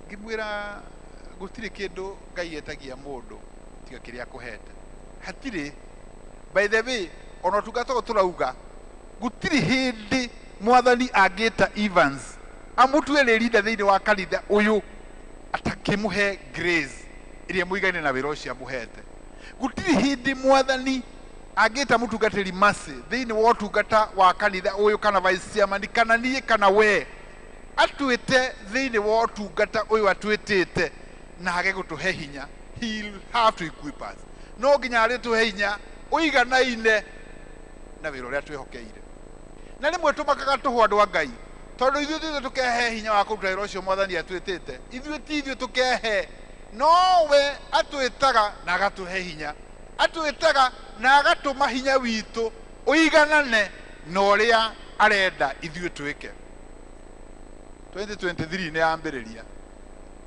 Ngĩmwĩra gũtirĩ kĩndũ Ngai etagia mũndũ tiga kĩrĩa akũhete, hatirĩ. By the way, ona ũtungata ũyũ tũrauga gũtirĩ hĩndĩ mwathani angĩta Evans amũtue rĩrinda thĩinĩ wa kanitha ũyũ atakĩmũhe grace ĩrĩa mũigaine na wĩra ũcio amũhete. Gũtirĩ hĩndĩ mwathani angĩta mũtungatĩri Mercy thĩinĩ wa ũtungata wa kanitha ũyũ kana vice chairman kana niĩ kana we atwĩte thĩinĩ wa ũtungata ũyũ atwĩtĩte na age gũtũhe hinya. He'll have to equip us. No nginya arĩtũhe hinya ũiganaine na wĩra ũrĩa twĩhokeire. Na rĩmwe tũmakaga tũhũ andũ a Ngai, Tondũ ithuĩ ti ithuĩ tũkehe hinya wa kũruta wĩra ũcio mwathani atwĩtĩte. Ithuĩ ti ithuĩ tũkehe, nowe atwĩtaga na agatũhe hinya. Atwĩtaga na agatũma hinya witũ ũiganane na ũrĩa arenda ithuĩ twĩke. 2023 nĩ yambĩrĩria.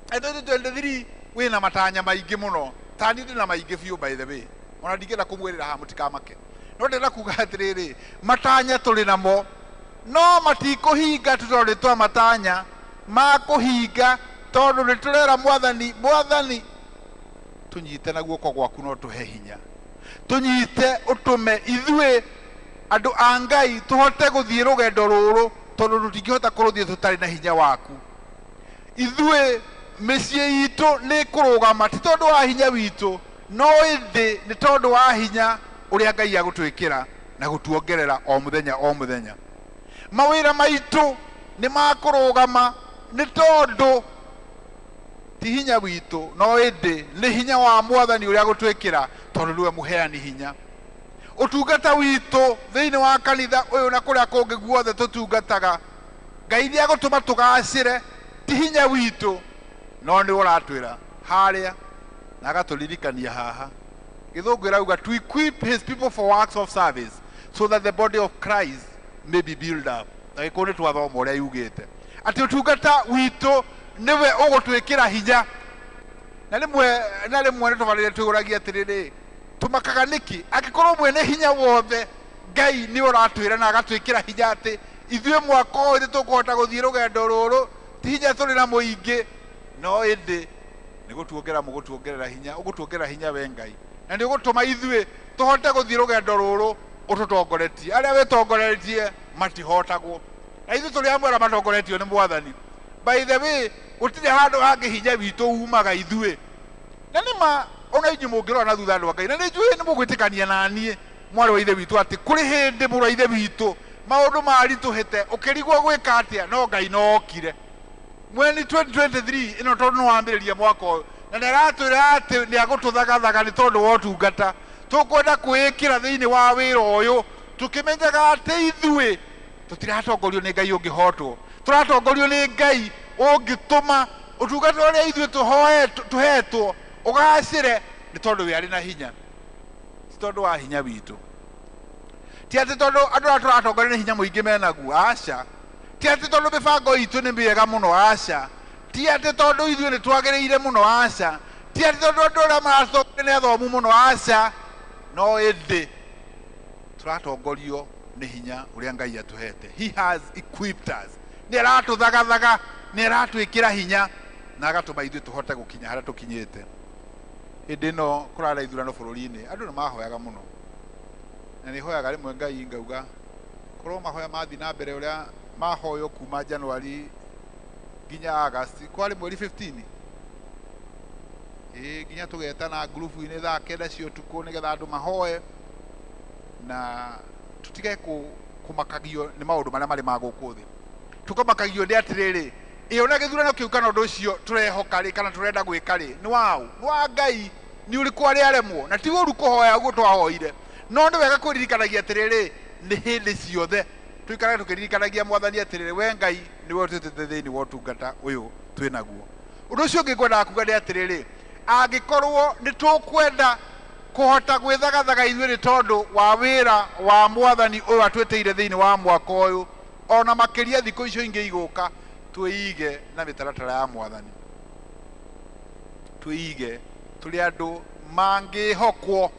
2023 wĩna matanya maingĩ mũno. Ta niĩ ndĩna maingĩ biũ, by the way. Ona ndingĩenda kũmwĩrĩra haha mũtikamake. No ndĩrenda kuga atĩrĩrĩ, matanya tũrĩ namo, no matikũhinga tu tondũ nĩ twa matanya makũhinga, tondũ nĩ tũrera mwathani, mwathani tũnyite na guoko gwaku no tũhe hinya, tũnyite ũtũme ithuĩ andũ a Ngai tũhote gũthiĩ rũgendo rũrũ, tondũ tũtingĩhota kũrũthiĩ tũtarĩ na hinya waku. Ithuĩ mĩciĩ itũ nĩ kũrũgama ti tondũ wa hinya witũ, no ĩndĩ nĩ tondũ wa hinya ũrĩa Ngai agũtwĩkĩra na gũtuongerera o mũthenya o mũthenya. Mawĩra maitũ nĩ makũrũgama nĩ tondũ ti hinya witũ, no ĩndĩ nĩ hinya wa mwathani ũrĩa agũtwĩkĩra, tondũ nĩwe mũheani hinya. Ũtungata witũ thĩinĩ wa kanitha ũyũ na kũrĩa kũngĩ guothe tũtungataga, Ngai nĩ agũtũma tũgacĩre, ti hinya witũ, no nĩ ũratwĩra harĩa na agatũririkania haha. Gĩthũngũ ĩrauga to equip his people for works of service so that the body of Christ may be built up. Na gĩkũyũ nĩ twathoma ũrĩa yugĩte atĩ ũtungata witũ nĩwe ũgũtwĩkĩra hinya. Na rĩmwe na rĩmwe nĩ tũbarĩre twĩũragia atĩrĩrĩ, tũmakaga nĩkĩ angĩkorwo mwene hinya wothe Ngai nĩ ũratwĩra na agatwĩkĩra hinya atĩ ithuĩ mwaka ũyũ nĩ tũkũhota gũthiĩ rũgendo rũrũ, ti hinya tũrĩ na mũingĩ, no ĩndĩ nĩ gũtuongerera mũgũtuongerera hinya, ũgũtuongerera hinya we Ngai, na nĩ ũgũtũma ithuĩ tũhote gũthiĩ rũgendo rũrũ ũtũtongoretie. Arĩa wĩtongoretie matihotagwo, na ithuĩ tũrĩ amwe arĩa matongoretio nĩ mwathani. By the way, gũtirĩ handũ hangĩ hinya witũ umaga ithuĩ. Na nĩ ma ona inyuĩ mũngĩrora na thutha andũ a Ngai, na nĩ njũĩ nĩ mũgwĩtĩkania na niĩ mwarĩ wa ithe witũ atĩ kũrĩ hĩndĩ mũrũ wa ithe witũ maũndũ maritũhĩte ũkĩrigwo gwĩka atĩa, no Ngai no okire. Mweni 2023 ĩno tondũ nĩ wambĩrĩria mwaka ũyũ, na nĩ aratwĩra atĩ nĩ agũtũthagathaga nĩ tondũ wa ũtungata. Tũkwenda kwĩĩkĩra thĩinĩ wa wĩra ũyũ tũkĩmenyaga atĩ ithuĩ tũtiratongorio nĩ Ngai ũngĩhotwo, tũratongorio nĩ Ngai ũngĩtũma ũtungata ũrĩa ithuĩ tũhetwo ũgacĩre, nĩ tondũ we arĩ na hinya, ti tondũ wa hinya witũ. Ti atĩ tondũ andũ arĩa tũratongoria nĩ hinya mũingĩ menaguo, aca. Ti atĩ tondũ mĩbango itũ nĩ mĩega mũno, aca. Ti atĩ tondũ ithuĩ nĩ twagĩrĩire mũno, aca. Ti atĩ tondũ andũ arĩa maratũtongoria nĩ athomu mũno, aca. No ĩndĩ tũratongorio nĩ hinya ũrĩa Ngai atũhete. He has equipped us. Nĩ aratũthagathaga, nĩ aratwĩkĩra hinya na agatũma ithuĩ tũhote gũkinya harĩa tũkinyĩte. Hĩndĩ ĩno kũrarĩ ithurano bũrũri-inĩ, andũ nĩ mahoyaga mũno, na nĩ hoyaga rĩmwe Ngai ngauga korwo mahoya mathiĩ na mbere ũrĩa mahoywo kuma January nginya August, kwarĩ mweri 15 ĩĩ, nginya tũgetana ngurubu-inĩ thaa 9 cia ũtukũ nĩgetha andũ mahoe na tũtige kũmakagio nĩ maũndũ marĩa marĩ ma gũkũ thĩ. Tũkamakagio nĩ atĩrĩrĩ, ĩ ona gĩthurano kĩu kana ũndũ ũcio tũrehoka rĩ, kana tũrenda gwĩka rĩ, nĩ waũ? Nĩ wa Ngai, nĩ ũrĩkũ arĩa aremwo? Na ti ũru kũhoya ũguo twahoire, no nĩ wega kwĩririkanagia atĩrĩrĩ, nĩ hĩndĩ ciothe tũikarage tũkĩririkanagia mwathani atĩrĩrĩ, we Ngai nĩwe ũtwĩtĩte thĩinĩ wa ũtungata ũyũ twĩnaguo. Ũndũ ũcio ũngĩ ngwendaga kuga nĩ atĩrĩrĩ, angĩkorwo nĩ tũkwenda kũhota gwĩthagathaga ithuĩ nĩ tondũ wa wĩra wa mwathani ũyũ atwĩtĩire thĩinĩ wa mwaka ũyũ, ona makĩria thikũ icio ingĩ igũka, twĩige na mĩtaratara ya mwathani, twĩige tũrĩ andũ mangĩhokwo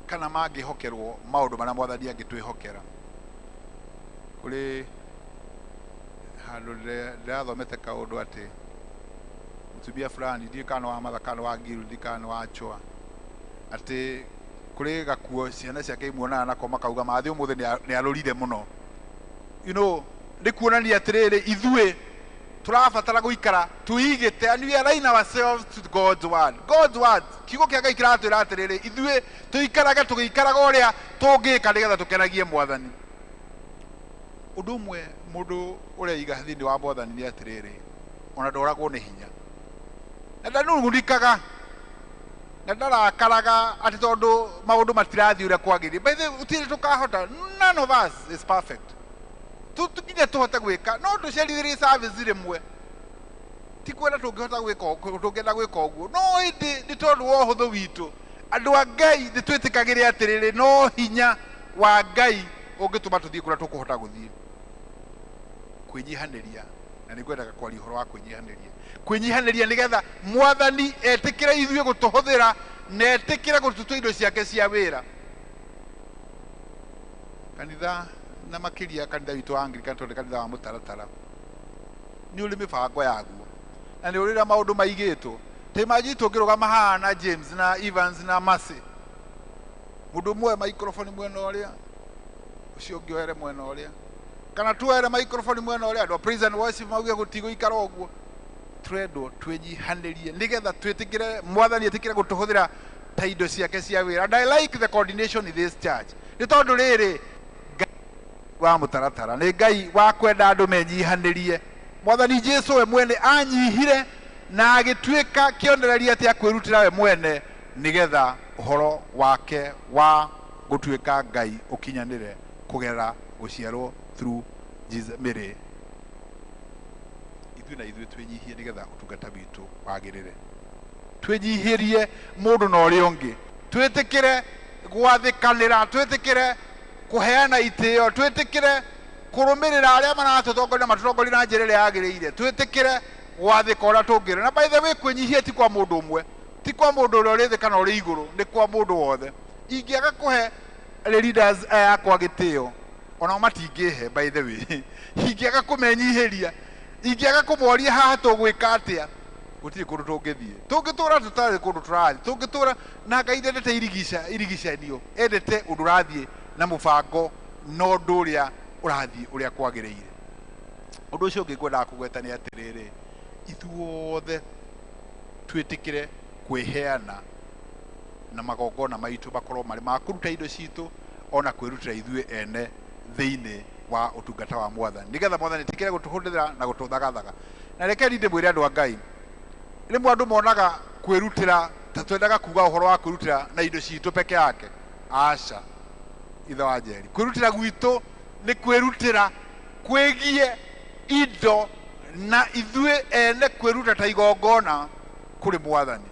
kana mangĩhokerwo maũndũ marĩa mwathani angĩtwĩhokera. Kũrĩ handũ ndĩrathomete kaũndũ atĩ mũtumia fulani, ndiũĩ kana nĩ wa Matha kana nĩ wa Ngiru, kana nĩ wa Chwa, atĩ kũrĩ gakuo ciana ciake imuonaga nako makauga mathĩ ũmũthĩ nĩ arũrire mũno. You know, nĩ kuonania atĩrĩrĩ, ithuĩ tũrabatara gũikara twĩigĩte, and we align ourselves to God's word. God's word, kiugo kĩa Ngai kĩratwĩra atĩrĩrĩ, ithuĩ tũikarage tũgĩikaraga ũrĩa tũngĩka nĩgetha tũkenagie mwathani. Ũndũ ũmwe mũndũ ũreiga thĩinĩ wa mwathani nĩ atĩrĩrĩ, ona ndoragwo nĩ hinya, na ndanungunikaga, na ndarakaraga atĩ tondũ maũndũ matirathiĩ ũrĩa kwagĩrĩire. By the way, gũtirĩ tũkahota, none of us is perfect. Tũkinya tũhote gwĩka no tũcerithĩrie service rĩmwe ti kwenda tũngĩhota gwĩka tũngĩenda gwĩka ũguo no ĩndĩ nĩ tondũ wa ũhũthũ witũ andũ a Ngai nĩ twĩtĩkagĩre atĩrĩrĩ no hinya wa Ngai ũngĩtũma tũthiĩ kũrĩa tũkũhota gũthiĩ. Kwĩnyihanĩria, na nĩ ngwendaga kwaria ũhoro wa kwĩnyihanĩria. Kwĩnyihanĩria nĩgetha mwathani etĩkĩre ithuĩ gũtũhũthĩra na etĩkĩre gũtũtua indo ciake cia wĩra. Kanitha na makĩria kanitha witũ wa Anglican tondũ nĩ kanitha wa mũtaratara nĩ ũrĩ mĩbango yaguo na nĩ ũrĩ ũrĩa maũndũ maigĩtwo. Ta imagine tũngĩrũgama haha na James na Evans na Mercy, mũndũ ũmwe microphone mwena ũrĩa, ũcio ũngĩ oere mwena ũrĩa, kana tuoere microphone mwena ũrĩa, andũ a praise and worship mauge gũtigũikara ũguo. Twendwo twĩnyihanĩrie nĩgetha twĩtĩkĩre mwathani etĩkĩre gũtũhũthĩra ta indo ciake cia wĩra. And I like the coordination in this church nĩ tondũ rĩrĩ Ngai wa mũtaratara nĩ Ngai wa kwenda andũ menyihanĩrie. Mwathani Jesu we mwene anyihire na agĩtuĩka kĩonereria atĩ akwĩrutĩra we mwene nĩgetha ũhoro wake wa gũtuĩka Ngai ũkinyanĩre kũgerera gũciarwo through Jesus Mary. Ithuĩ na ithuĩ twĩnyihie nĩgetha ũtungata witũ wagĩrĩre. Twĩnyihĩrie mũndũ na ũrĩa ũngĩ, twĩtĩkĩre gwathĩkanĩra, twĩtĩkĩre kũheana itĩo, twĩtĩkĩre kũrũmĩrĩra arĩa maratũtongoria matũtongoria na njĩra ĩrĩa yagĩrĩire, twĩtĩkĩre gwathĩka ũrĩa tũngĩra. Na by the way, kwĩnyihia ti kwa mũndũ ũmwe, ti kwa mũndũ ũrĩa ũrĩ thĩ kana ũrĩ igũrũ, nĩ kwa mũndũ wothe. Ingĩaga kũhe leaders aya akwa gĩtĩo, onao matingĩhe by the way. Ingĩaga kũmenyihĩria, ingĩaga kũmoria haha tũgwĩka atĩa, gũtirĩ kũndũ tũngĩthiĩ. Tũngĩtũra tũtarĩ kũndũ tũrathiĩ, tũngĩtũra na Ngai ndendete irigicanio, endete ũndũ ũrathiĩ na mũbango na ũndũ ũrĩa ũrathiĩ ũrĩa kwagĩrĩire. Ũndũ ũcio ũngĩ ngwendaga kũgweta nĩ atĩrĩrĩ, ithuothe twĩtĩkĩre kwĩheana na magongona maitũ makorwo marĩ ma kũruta indo citũ ona kwĩrutĩra ithuĩ ene thĩinĩ wa ũtungata wa mwathani nĩgetha mwathani etĩkĩre gũtũhũthĩra na gũtũthagathaga. Na reke niĩ ndĩmwĩre andũ a Ngai, rĩmwe andũ monaga kwĩrutĩra ta twendaga kuga ũhoro wa kwĩrutĩra na indo citũ peke yake. Aca, ithe wa Njeri, kwĩrutĩra gwitũ nĩ kwĩrutĩra kwĩgie indo na ithuĩ ene kwĩruta ta igongona kũrĩ mwathani.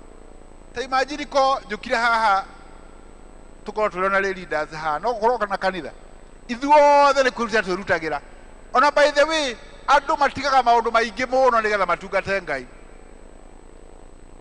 Ta imagine ko njũkire haha tũkorwo tũrĩ ona leaders haha, no gũkorwo na kanitha ithuothe nĩ kwĩrutĩra twĩrutagĩra. Ona by the way, andũ matigaga maũndũ maingĩ mũno nĩgetha matungate Ngai.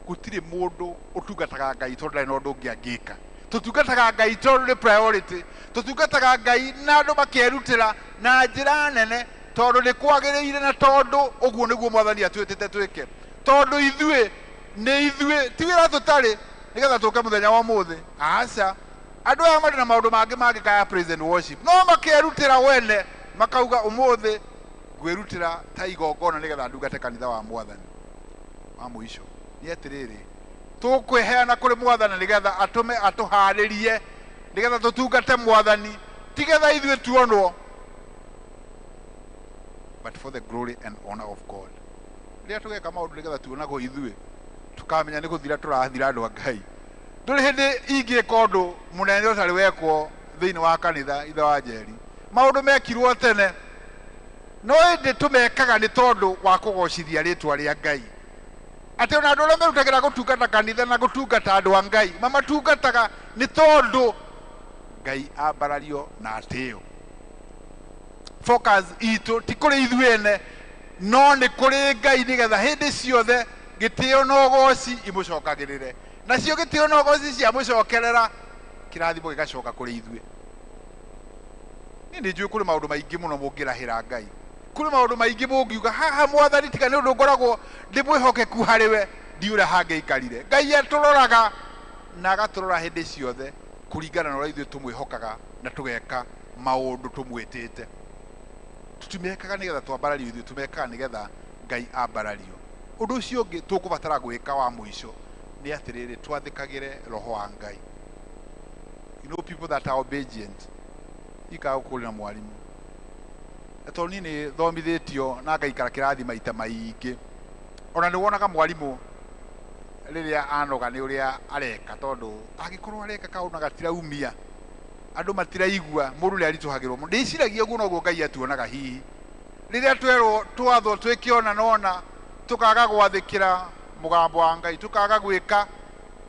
Gũtirĩ mũndũ ũtungataga Ngai tondũ ndarĩ na ũndũ ũngĩ angĩka. Tũtungataga Ngai tondũ nĩ priority. Tũtungataga Ngai na andũ makerutĩra na njĩra nene tondũ nĩ kwagĩrĩire na tondũ ũguo nĩguo mwathani atwĩtĩte twĩke. Tondũ ithuĩ nĩ ithuĩ ti wĩra tũtarĩ nĩgetha tũke mũthenya wa ũmũthĩ. Aca, andũ aya marĩ na maũndũ mangĩ mangĩka ya praise and worship, no makerutĩra wene makauga ũmũthĩ ngwĩrutĩra ta igongona nĩgetha ndungate kanitha wa mwathani. Wa mũico nĩ atĩrĩrĩ, tũkwĩheana kũrĩ mwathani nĩgetha atũme atũharĩrie nĩgetha tũtungate mwathani, tigetha ithuĩ tuonwo, but for the glory and honor of God. Rĩrĩa tũgeka maũndũ nĩgetha tuonagwo ithuĩ, tũkamenya nĩ gũthira tũrathira andũ a Ngai. Ndũrĩ hĩndĩ ingĩka ũndũ mũnene ũtarĩ wekwo thĩinĩ wa kanitha, ithe wa Njeri. Maũndũ mekirwo tene, no ĩndĩ tũmekaga nĩ tondũ wa kũgocithia rĩtwa rĩa Ngai. Atĩ ona andũ arĩa merutagĩra gũtungata kanitha na gũtungata andũ a Ngai, mamatungataga nĩ tondũ Ngai ambarario na atĩo. Focus itũ ti kũrĩ ithuĩ ene, no nĩ kũrĩ Ngai nĩgetha hĩndĩ ciothe gĩtĩo na ũgoci imũcokagĩrĩre. Nacio gĩtĩo na ũgoci ciamũcokerera, kĩrathimo gĩgacoka kũrĩ ithuĩ. Niĩ nĩ njũĩ kũrĩ maũndũ maingĩ mũno mũngĩrahĩra Ngai. Kũrĩ maũndũ maingĩ mũngiuga haha mwathani tiga nĩ ũndũ ngoragwo ndĩ mwĩhokeku harĩ we, ndiũĩ ũrĩa hangĩikarire. Ngai atũroraga na agatũrora hĩndĩ ciothe kũringana na ũrĩa ithuĩ tũmwĩhokaga na tũgeka maũndũ tũmwĩtĩte. Tũtimekaga nĩgetha twambarario ithuĩ, tũmekaga nĩgetha Ngai ambarario. Ũndũ ũcio ũngĩ tũkũbatara gwĩka wa mũico nĩ atĩrĩrĩ, twathĩkagĩre roho wa Ngai. You know people that are obedient, ikaga kũrĩ na mwarimũ. Na tondũ niĩ nĩ thomithĩtio na ngaikara kĩrathi maita maingĩ, ona nĩ wonaga mwarimũ rĩrĩa anoga nĩ ũrĩa areka, tondũ angĩkorwo areka kaũndũ na gatiraumia, Andũ matiraigua mũndũ nĩ aritũhagĩrwo mũno. Ndĩciragia ũguo noguo Ngai atuonaga hihi. Rĩrĩa twerwo twathwo twĩke ona nona tukaga gwathĩkĩra mũgambo wa Ngai, tukaga gwĩka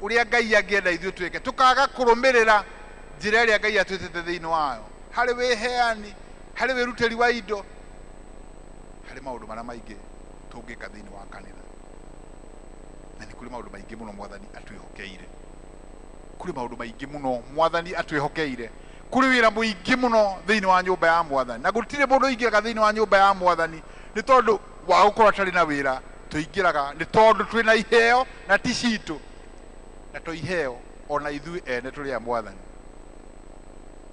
ũrĩa Ngai angĩenda ithuĩ twĩke, tukaga kũrũmĩrĩra njĩra ĩrĩa Ngai atwĩtĩte thĩinĩ wayo, harĩ wĩheani, harĩ wĩrutĩri wa indo, harĩ maũndũ marĩa maingĩ tũngĩka thĩinĩ wa kanitha. Na nĩ kũrĩ maũndũ maingĩ mũno Mwathani atwĩhokeire. Kũrĩ maũndũ maingĩ mũno Mwathani atwĩhokeire. Kũrĩ wĩra mũingĩ mũno thĩinĩ wa nyũmba ya Mwathani. Na gũtirĩ mũndũ ũingĩraga thĩinĩ wa nyũmba ya Mwathani nĩ tondũ wa gũkorwo atarĩ na wĩra. Tũingĩraga nĩ tondũ twĩna iheo na ti citũ, na to iheo ona ithuĩ ene tũrĩ a Mwathani.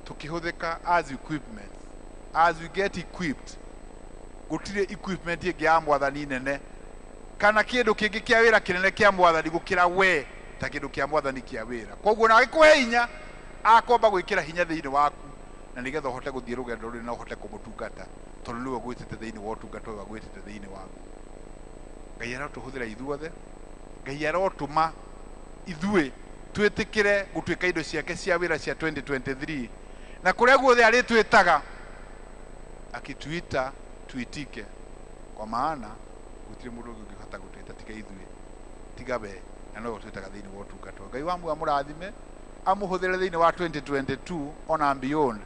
Tũkĩhũthĩka as equipment, as we get equipped, gũtirĩ equipment ĩngĩ ya Mwathani nene kana kĩndũ kĩngĩ kĩa wĩra kĩnene kĩa Mwathani gũkĩra we ta kĩndũ kĩa Mwathani kĩa wĩra. Koguo na agĩkũhe hinya, akomba gwĩkĩra hinya thĩinĩ waku na nĩgetha ũhote gũthiĩ rũgendo rũrĩ na ũhote kũmũtungata, tondũ nĩwe ũgwĩtĩte thĩinĩ wa ũtungata ũyũ agwĩtĩte thĩinĩ waku. Ngai arotũhũthĩra ithuothe, Ngai arotũma ithuĩ twĩtĩkĩre gũtuĩka indo ciake cia wĩra cia 2023, na kũrĩa guothe arĩtwĩtaga akituita tuitike, kwa maana gũtirĩ mũndũ ũngĩ ũngĩhota gũtwĩta tiga ithuĩ, tiga we, na nowe ũtwĩtaga thĩinĩ wa ũtungata. Ngai wa muoyo amũrathime, amũhũthĩre thĩinĩ wa 2022 ona beyond,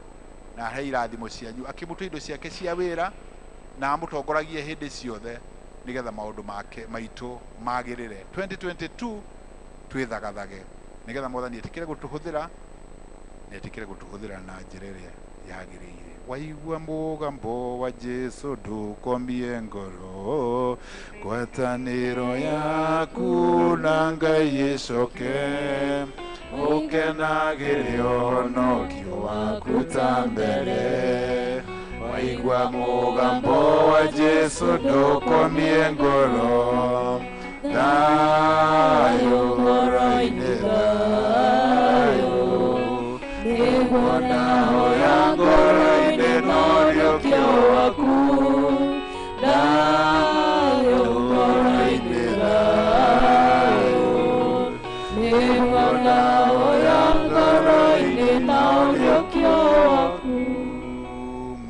na ahe irathimo cianyu, akĩmũtua indo ciake cia wĩra na amũtongoragie hĩndĩ ciothe nĩgetha maũndũ make maitũ magĩrĩre. 2022 twĩthagathage nĩgetha Mwathani etĩkĩre gũtũhũthĩra na etĩkĩre gũtũhũthĩra na njĩra ĩrĩa yagĩrĩire. Waigua mũgambo wa Jesu ndũkomie ngoro, ngwatanĩro yaku na Ngai ĩcoke, ũkenagĩre ũhonokio waku ta mbere. Waigua mũgambo wa Jesu ndũkomie ngoro, thayũ ngoro-inĩ, thayũ nĩguo ndahoya ngoro-inĩ norĩũkio waku, thayũ ngoro-inĩ, thayũ nĩguo ndahoya ngoro-inĩ norĩũkio waku.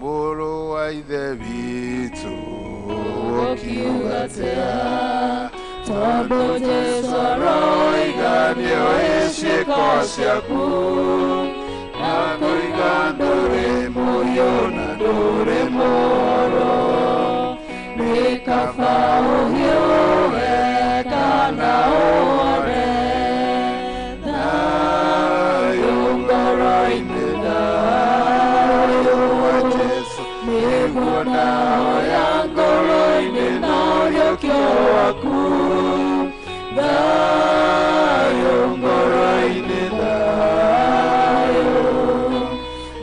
Mũrũ wa Ithe witũ ũkiuga atĩa? Tondũ Jesu aroiga nĩoĩ ciĩko ciaku, na kũiga ndũrĩ mũhiũ na ndũrĩ mũũru, nĩ kaba ũhiũhe kana ũhore, thayũ ngoro-inĩ, thayũ wa Jesu nĩguo ndahoya ngoro-inĩ norĩũkio waku, thayũ ngoro-inĩ, thayũ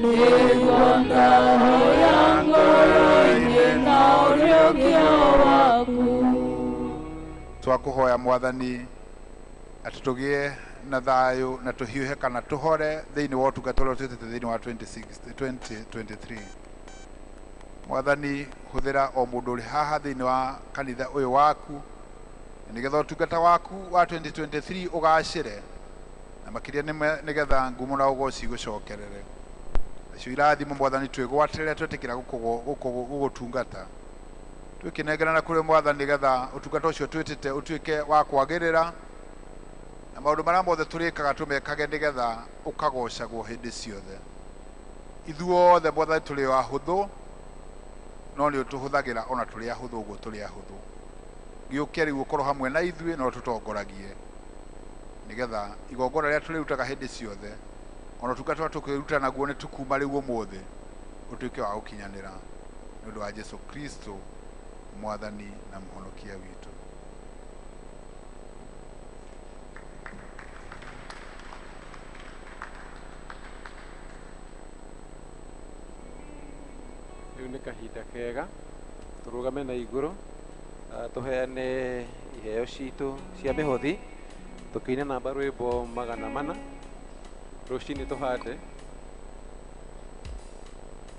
nĩguo ndahoya ngoro-inĩ norĩũkio waku. Twakũhoya Mwathani atĩ tũgĩe na thayũ na tũhiũhe kana tũhore thĩinĩ wa ũtungata ũrĩa ũtwĩtĩte thĩinĩ wa 2023. Mwathani hũthĩra o mũndũ ũrĩ haha thĩinĩ wa kanitha ũyũ waku nĩgetha ũtungata waku wa 2023 ũgacĩre, na makĩria nĩgetha ngumo na ũgoci gũcokerere. Acio irathimo Mwathani twĩgwatĩre twetĩkĩra gũgũtungata, twĩkĩnengerana kũrĩ Mwathani nĩgetha ũtungata ũcio twĩtĩte ũtuĩke wa kwagĩrĩra, na maũndũ marĩa mothe tũrĩkaga tũmekage nĩgetha ũkagocagwo hĩndĩ ciothe. Ithuothe Mwathani tũrĩ o ahũthũ, no nĩ ũtũhũthagĩra ona tũrĩ ahũthũ ũguo tũrĩ ahũthũ. Gĩũke rĩu ũkorwo hamwe na ithuĩ na ũtũtongoragie nĩgetha igongona rĩrĩa tũrĩrutaga hĩndĩ ciothe ona ũtungata ũrĩa tũkwĩruta naguo nĩ tũkuma rĩu ũmũthĩ ũtuĩke wa gũkinyanĩra nĩ ũndũ wa Jesu Kristo Mwathani na Mũhonokia witũ. Rĩu nĩ kahinda kega tũrũgame na igũrũ, tũheane iheo citũ cia mĩhothi tũkĩina namba rwĩmbo 400. Rũcinĩ tũhande,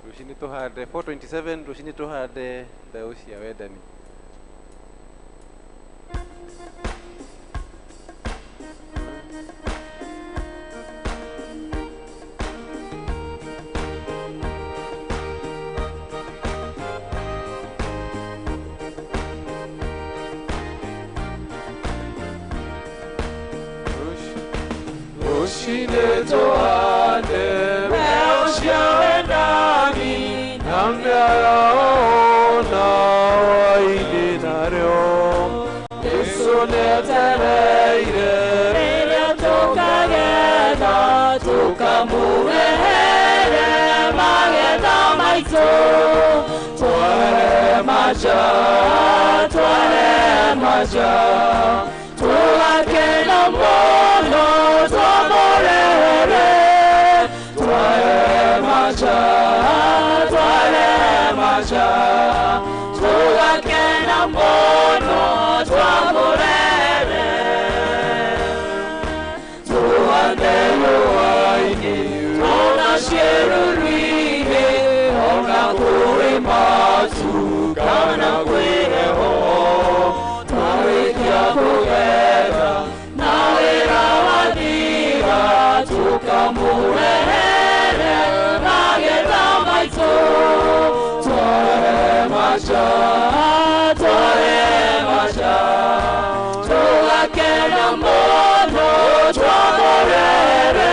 rũcinĩ tũhande 427, rũcinĩ tũhande mbeũ cia wendani. Rũcinĩ tũhande mbeũ cia wendani na mĩaraho na hwaĩ-inĩ narĩo Jesũ nĩetereire rĩrĩa tũkagetha tũkamũrehere magetha maitũ tware maja tware maja tũgakena mũno twamũrehere tware maja tware maja tũgakena mũno twamũrehere tũhande rũa-inĩ ona ciĩruru-inĩ ona kũrĩ matu kana kwĩ heho twarĩkia kũgetha na wĩra wathira tũkamũrehere magetha maitũ tware maja tware maja tũgakena mũno twamũrehere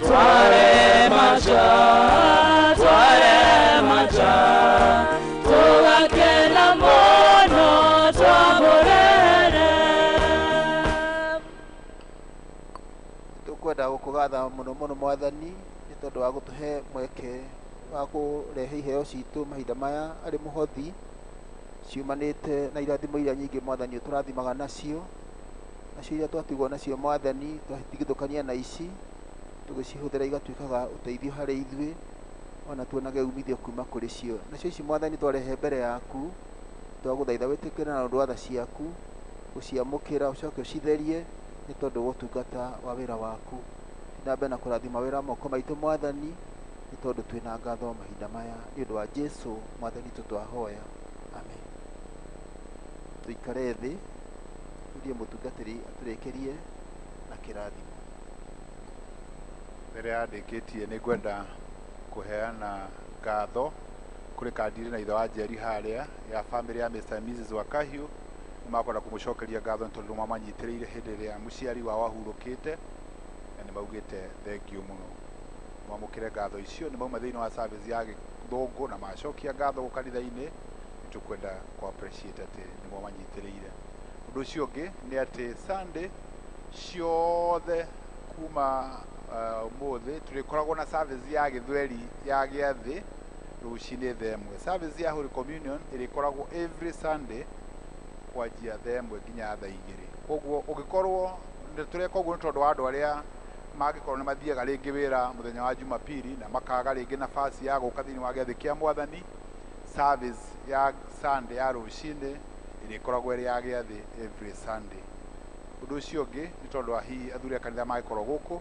tware maja tware maja tũgakena mũno twamũrehere. Tũkwenda gũkũgatha mũno mũno Mwathani nĩ tondũ wa gũtũhe mweke wa kũrehe iheo citũ mahinda maya arĩ mũhothi ciumanĩte na irathimo iria nyingĩ Mwathani ũtũrathimaga nacio, nacio iria twatigwo nacio Mwathani twatigithũkania na ici tũgĩcihũthĩra igatuĩkaga ũteithio harĩ ithuĩ ona tuonage umithio kuma kũrĩ cio. Nacio ici Mwathani twarehe mbere yaku twagũthaitha wĩtĩkĩre na ũndũ wa tha ciaku gũciamũkĩra ũcoke ũcitherie nĩ tondũ wa ũtungata wa wĩra waku. Na mbere na kũrathima wĩra wa moko maitũ Mwathani nĩ tondũ twĩna ngatho mahinda maya nĩ ũndũ wa Jesũ Mwathani witũ twahoya, amen. Tũikare thĩ tũrie mũtungatĩri atũrĩkĩrie na kĩrathimo. Mbere ya ndĩkĩtie nĩ ngwenda kũheana ngatho kũrĩ kandi na ithe wa Njeri harĩa ya family ya Mr. and Mrs. Wakahiu. Nĩ makwenda kũmũcokeria ngatho nĩ tondũ mamanyitĩrĩire hĩndĩ ĩrĩa mũciari wao ahurũkĩte na nĩ maugĩte thengiũ mũno. Mwamũkĩre ngatho icio nĩ mauma thĩinĩ wa service ya gĩthũngũ na macokia ngatho gũ kanitha-inĩ. Nĩ tũkwenda kũ appreciate atĩ nĩ mwamanyitĩrĩire. Ũndũ ũcio ũngĩ nĩ atĩ Sunday ciothe kuma ũmũthĩ tũrĩkoragwo na service ya gĩthweri ya gĩathĩ rũcinĩ thaa ĩmwe. Service ya Holy Communion ĩrĩkoragwo every Sunday kwanjia thaa ĩmwe nginya thaa igĩrĩ. Koguo ũngĩkorwo tũreka ũguo nĩ tondũ wa andũ arĩa mangĩkorwo nĩ mathiaga rĩngĩ wĩra mũthenya wa Jumapili na makaga rĩngĩ nafasi ya gũka thĩinĩ wa gĩathĩ kĩa Mwathani, service ya Sunday ya rũcinĩ ĩrĩkoragwo ĩrĩ ya gĩathĩ every Sunday. Ũndũ ũcio ũngĩ nĩ tondũ wa hihi athuri a kanitha mangĩkorwo gũkũ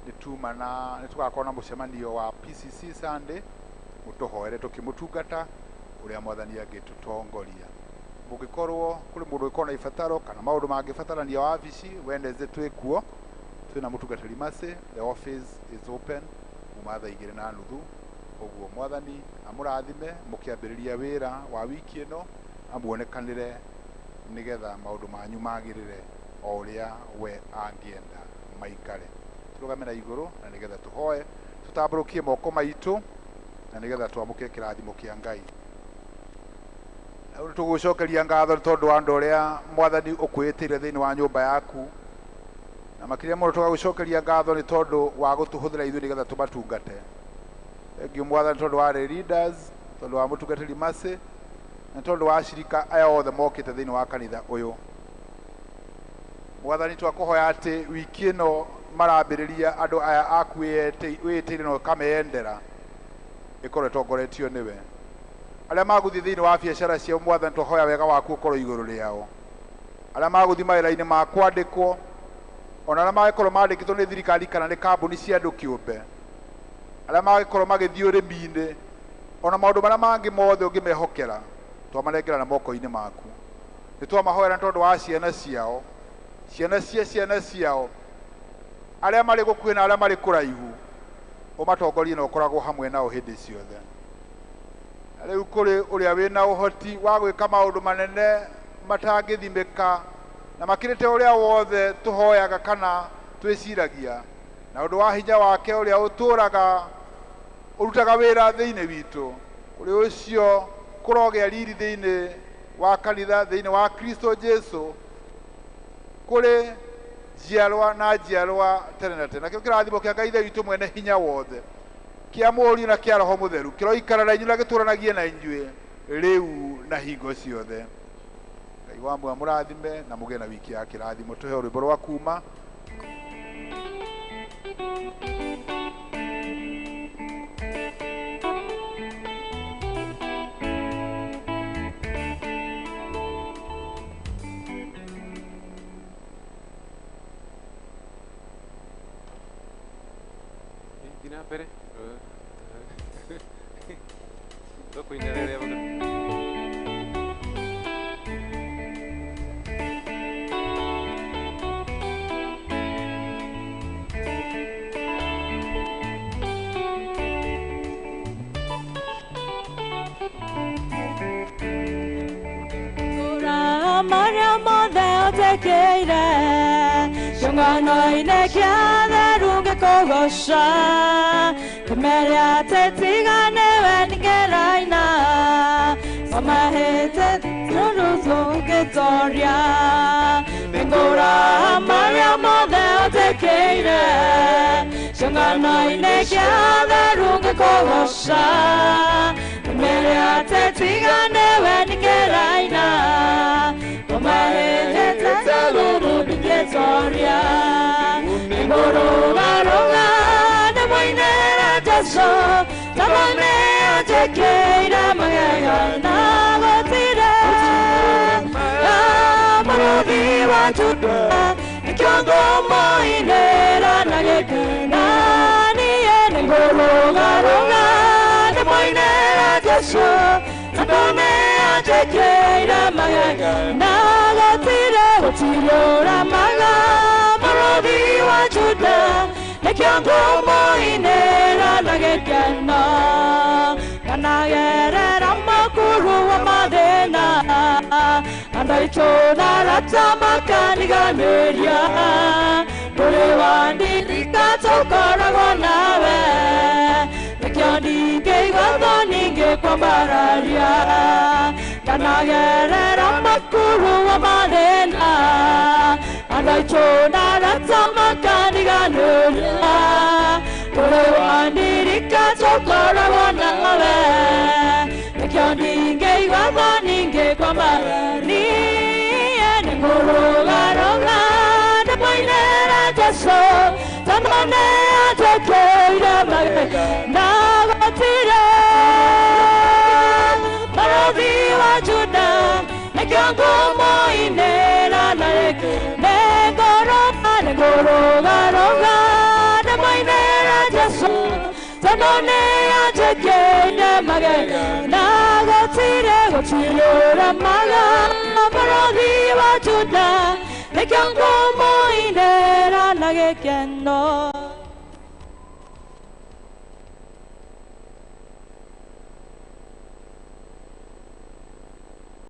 nĩ tuma na nĩ tũgakorwo na mũcemanio wa PCC Sunday, mũtũhoere tũkĩmũtungata ũrĩa Mwathani angĩtũtongoria. Mũngĩkorwo kũrĩ mũndũ ũngĩkorwo na ibataro kana maũndũ mangĩbatarania wabici, Wednesday twĩ kuo twĩna mũtungatĩri Mercy, the office is open kuma thaa igĩrĩ na nuthu. Koguo Mwathani amũrathime mũkĩambĩrĩria wĩra wa wiki ĩno, amuonekanĩre nĩgetha maũndũ manyu magĩrĩre o ũrĩa we angĩenda maikare. Tũrũgame na igũrũ na nĩgetha tũhoe tũtambũrũkie moko maitũ na nĩgetha twamũkĩre kĩrathimo kĩa Ngai. Rĩu tũgũcokeria ngatho nĩ tondũ wa andũ ũrĩa Mwathani ũkwĩĩtĩire thĩinĩ wa nyũmba yaku, na makĩria mũno tũgagũcokeria ngatho nĩ tondũ wa gũtũhũthĩra ithuĩ nĩgetha tũmatungate. Thengiũ Mwathani tondũ wa leaders, tondũ wa mũtungatĩri Mercy, na tondũ wa acirika aya othe mokĩte thĩinĩ wa kanitha ũyũ. Mwathani twakũhoya atĩ wiki ĩno marambĩrĩria andũ aya aku wĩĩtĩire na ũkameyendera ĩkorwo ĩtongoretio nĩwe. Arĩa magũthiĩ thĩinĩ wa biacara ciao Mwathani twahoya wega waku ũkorwo igũrũ rĩao. Arĩa magũthiĩ mawĩra-inĩ ma kwandĩkwo, ona arĩa magĩkorwo mandĩkĩtwo nĩ thirikari kana nĩ kambuni cia andũ kĩũmbe, arĩa magĩkorwo magĩthiĩ ũrĩmi-inĩ, ona maũndũ marĩa mangĩ mothe ũngĩmehokera twamanengera na moko-inĩ maku. Nĩ twamahoera nĩ tondũ wa ciana ciao, ciana cia ciana ciao, arĩa marĩ gũkuhĩ na arĩa marĩ kũraihu, ũmatongorie na ũkoragwo hamwe nao hĩndĩ ciothe. Na rĩu kũrĩ ũrĩa wĩna ũhoti wa gwĩka maũndũ manene matangĩthimĩka na makĩrĩte ũrĩa wothe tũhoyaga kana twĩciragia na ũndũ wa hinya wake ũrĩa ũtũũraga ũrutaga wĩra thĩinĩ witũ kũrĩ ũcio kũrogĩa riri thĩinĩ wa kanitha thĩinĩ wa Kristo Jesu kũrĩ njiarwa na njiarwa tene na tene. Nakĩo kĩrathimo kĩa Ngai Ithe witũ mwene hinya wothe kĩa Mũriũ na kĩa Roho Mũtheru kĩroikara na inyuĩ na gĩtũũranagie na inyuĩ rĩu na hingo ciothe. Ngai wa muoyo mũrathime na mũgĩe na wiki ya kĩrathimo. Tũheo rwĩmbo rwa kuma. Thiĩ na mbere tũkũina rĩrĩa Maria mothe ũtekĩire ciũngano-inĩ kĩa theru ngĩkũgooca kĩmere atĩ tiga nĩwe ningĩraina mamahĩte rũrũ ngĩtoria nĩngũra marĩa mothe ũtekĩire ciũngano-inĩ kĩa theru ngĩkũgooca kĩmere atĩ tiga nĩwe ningĩraina Victoria, Ngorogaroga, ndamũinĩra Jesũ, tamane anjĩkĩire magega na gũtirĩ mũrũthi wa Juda, nĩkĩo ngũmũinĩra na gĩkeno. Niĩ nĩngũrũgarũga, ndamũinĩra Jesũ, tamane anjĩkĩire magega na gũtirĩ gũtirĩ mũrũthi wa Juda, nĩkĩo ngũmũinĩra na gĩkeno. Kanagerera makuru wa mathĩna, andũ aitũ na arata makaniganĩria, ndũrĩ wandirika tũkoragwo nawe, nĩkĩo ndingĩigua thoni ngĩkwambararia. Kanagerera makuru wa mathĩna, andũ aitũ na arata makaniganĩria, ndũrĩ wandirika tũkoragwo nawe, nĩkĩo ndingĩigua thoni ngĩkwambararia. Nĩngũrũgarũga ndamũinĩra Jesũ, tamane anjĩkĩire magega na gũtirĩ mũrũthi wa Juda, nĩkĩo ngũmũinĩra na gĩkeno. Nĩngũrũgarũga ndamũinĩra Jesũ, tondũ nĩ anjĩkĩire magega na gũtirĩ gũtirĩ ũramaga mũrũthi wa Juda, nĩkĩo ngũmũinĩra na gĩkeno.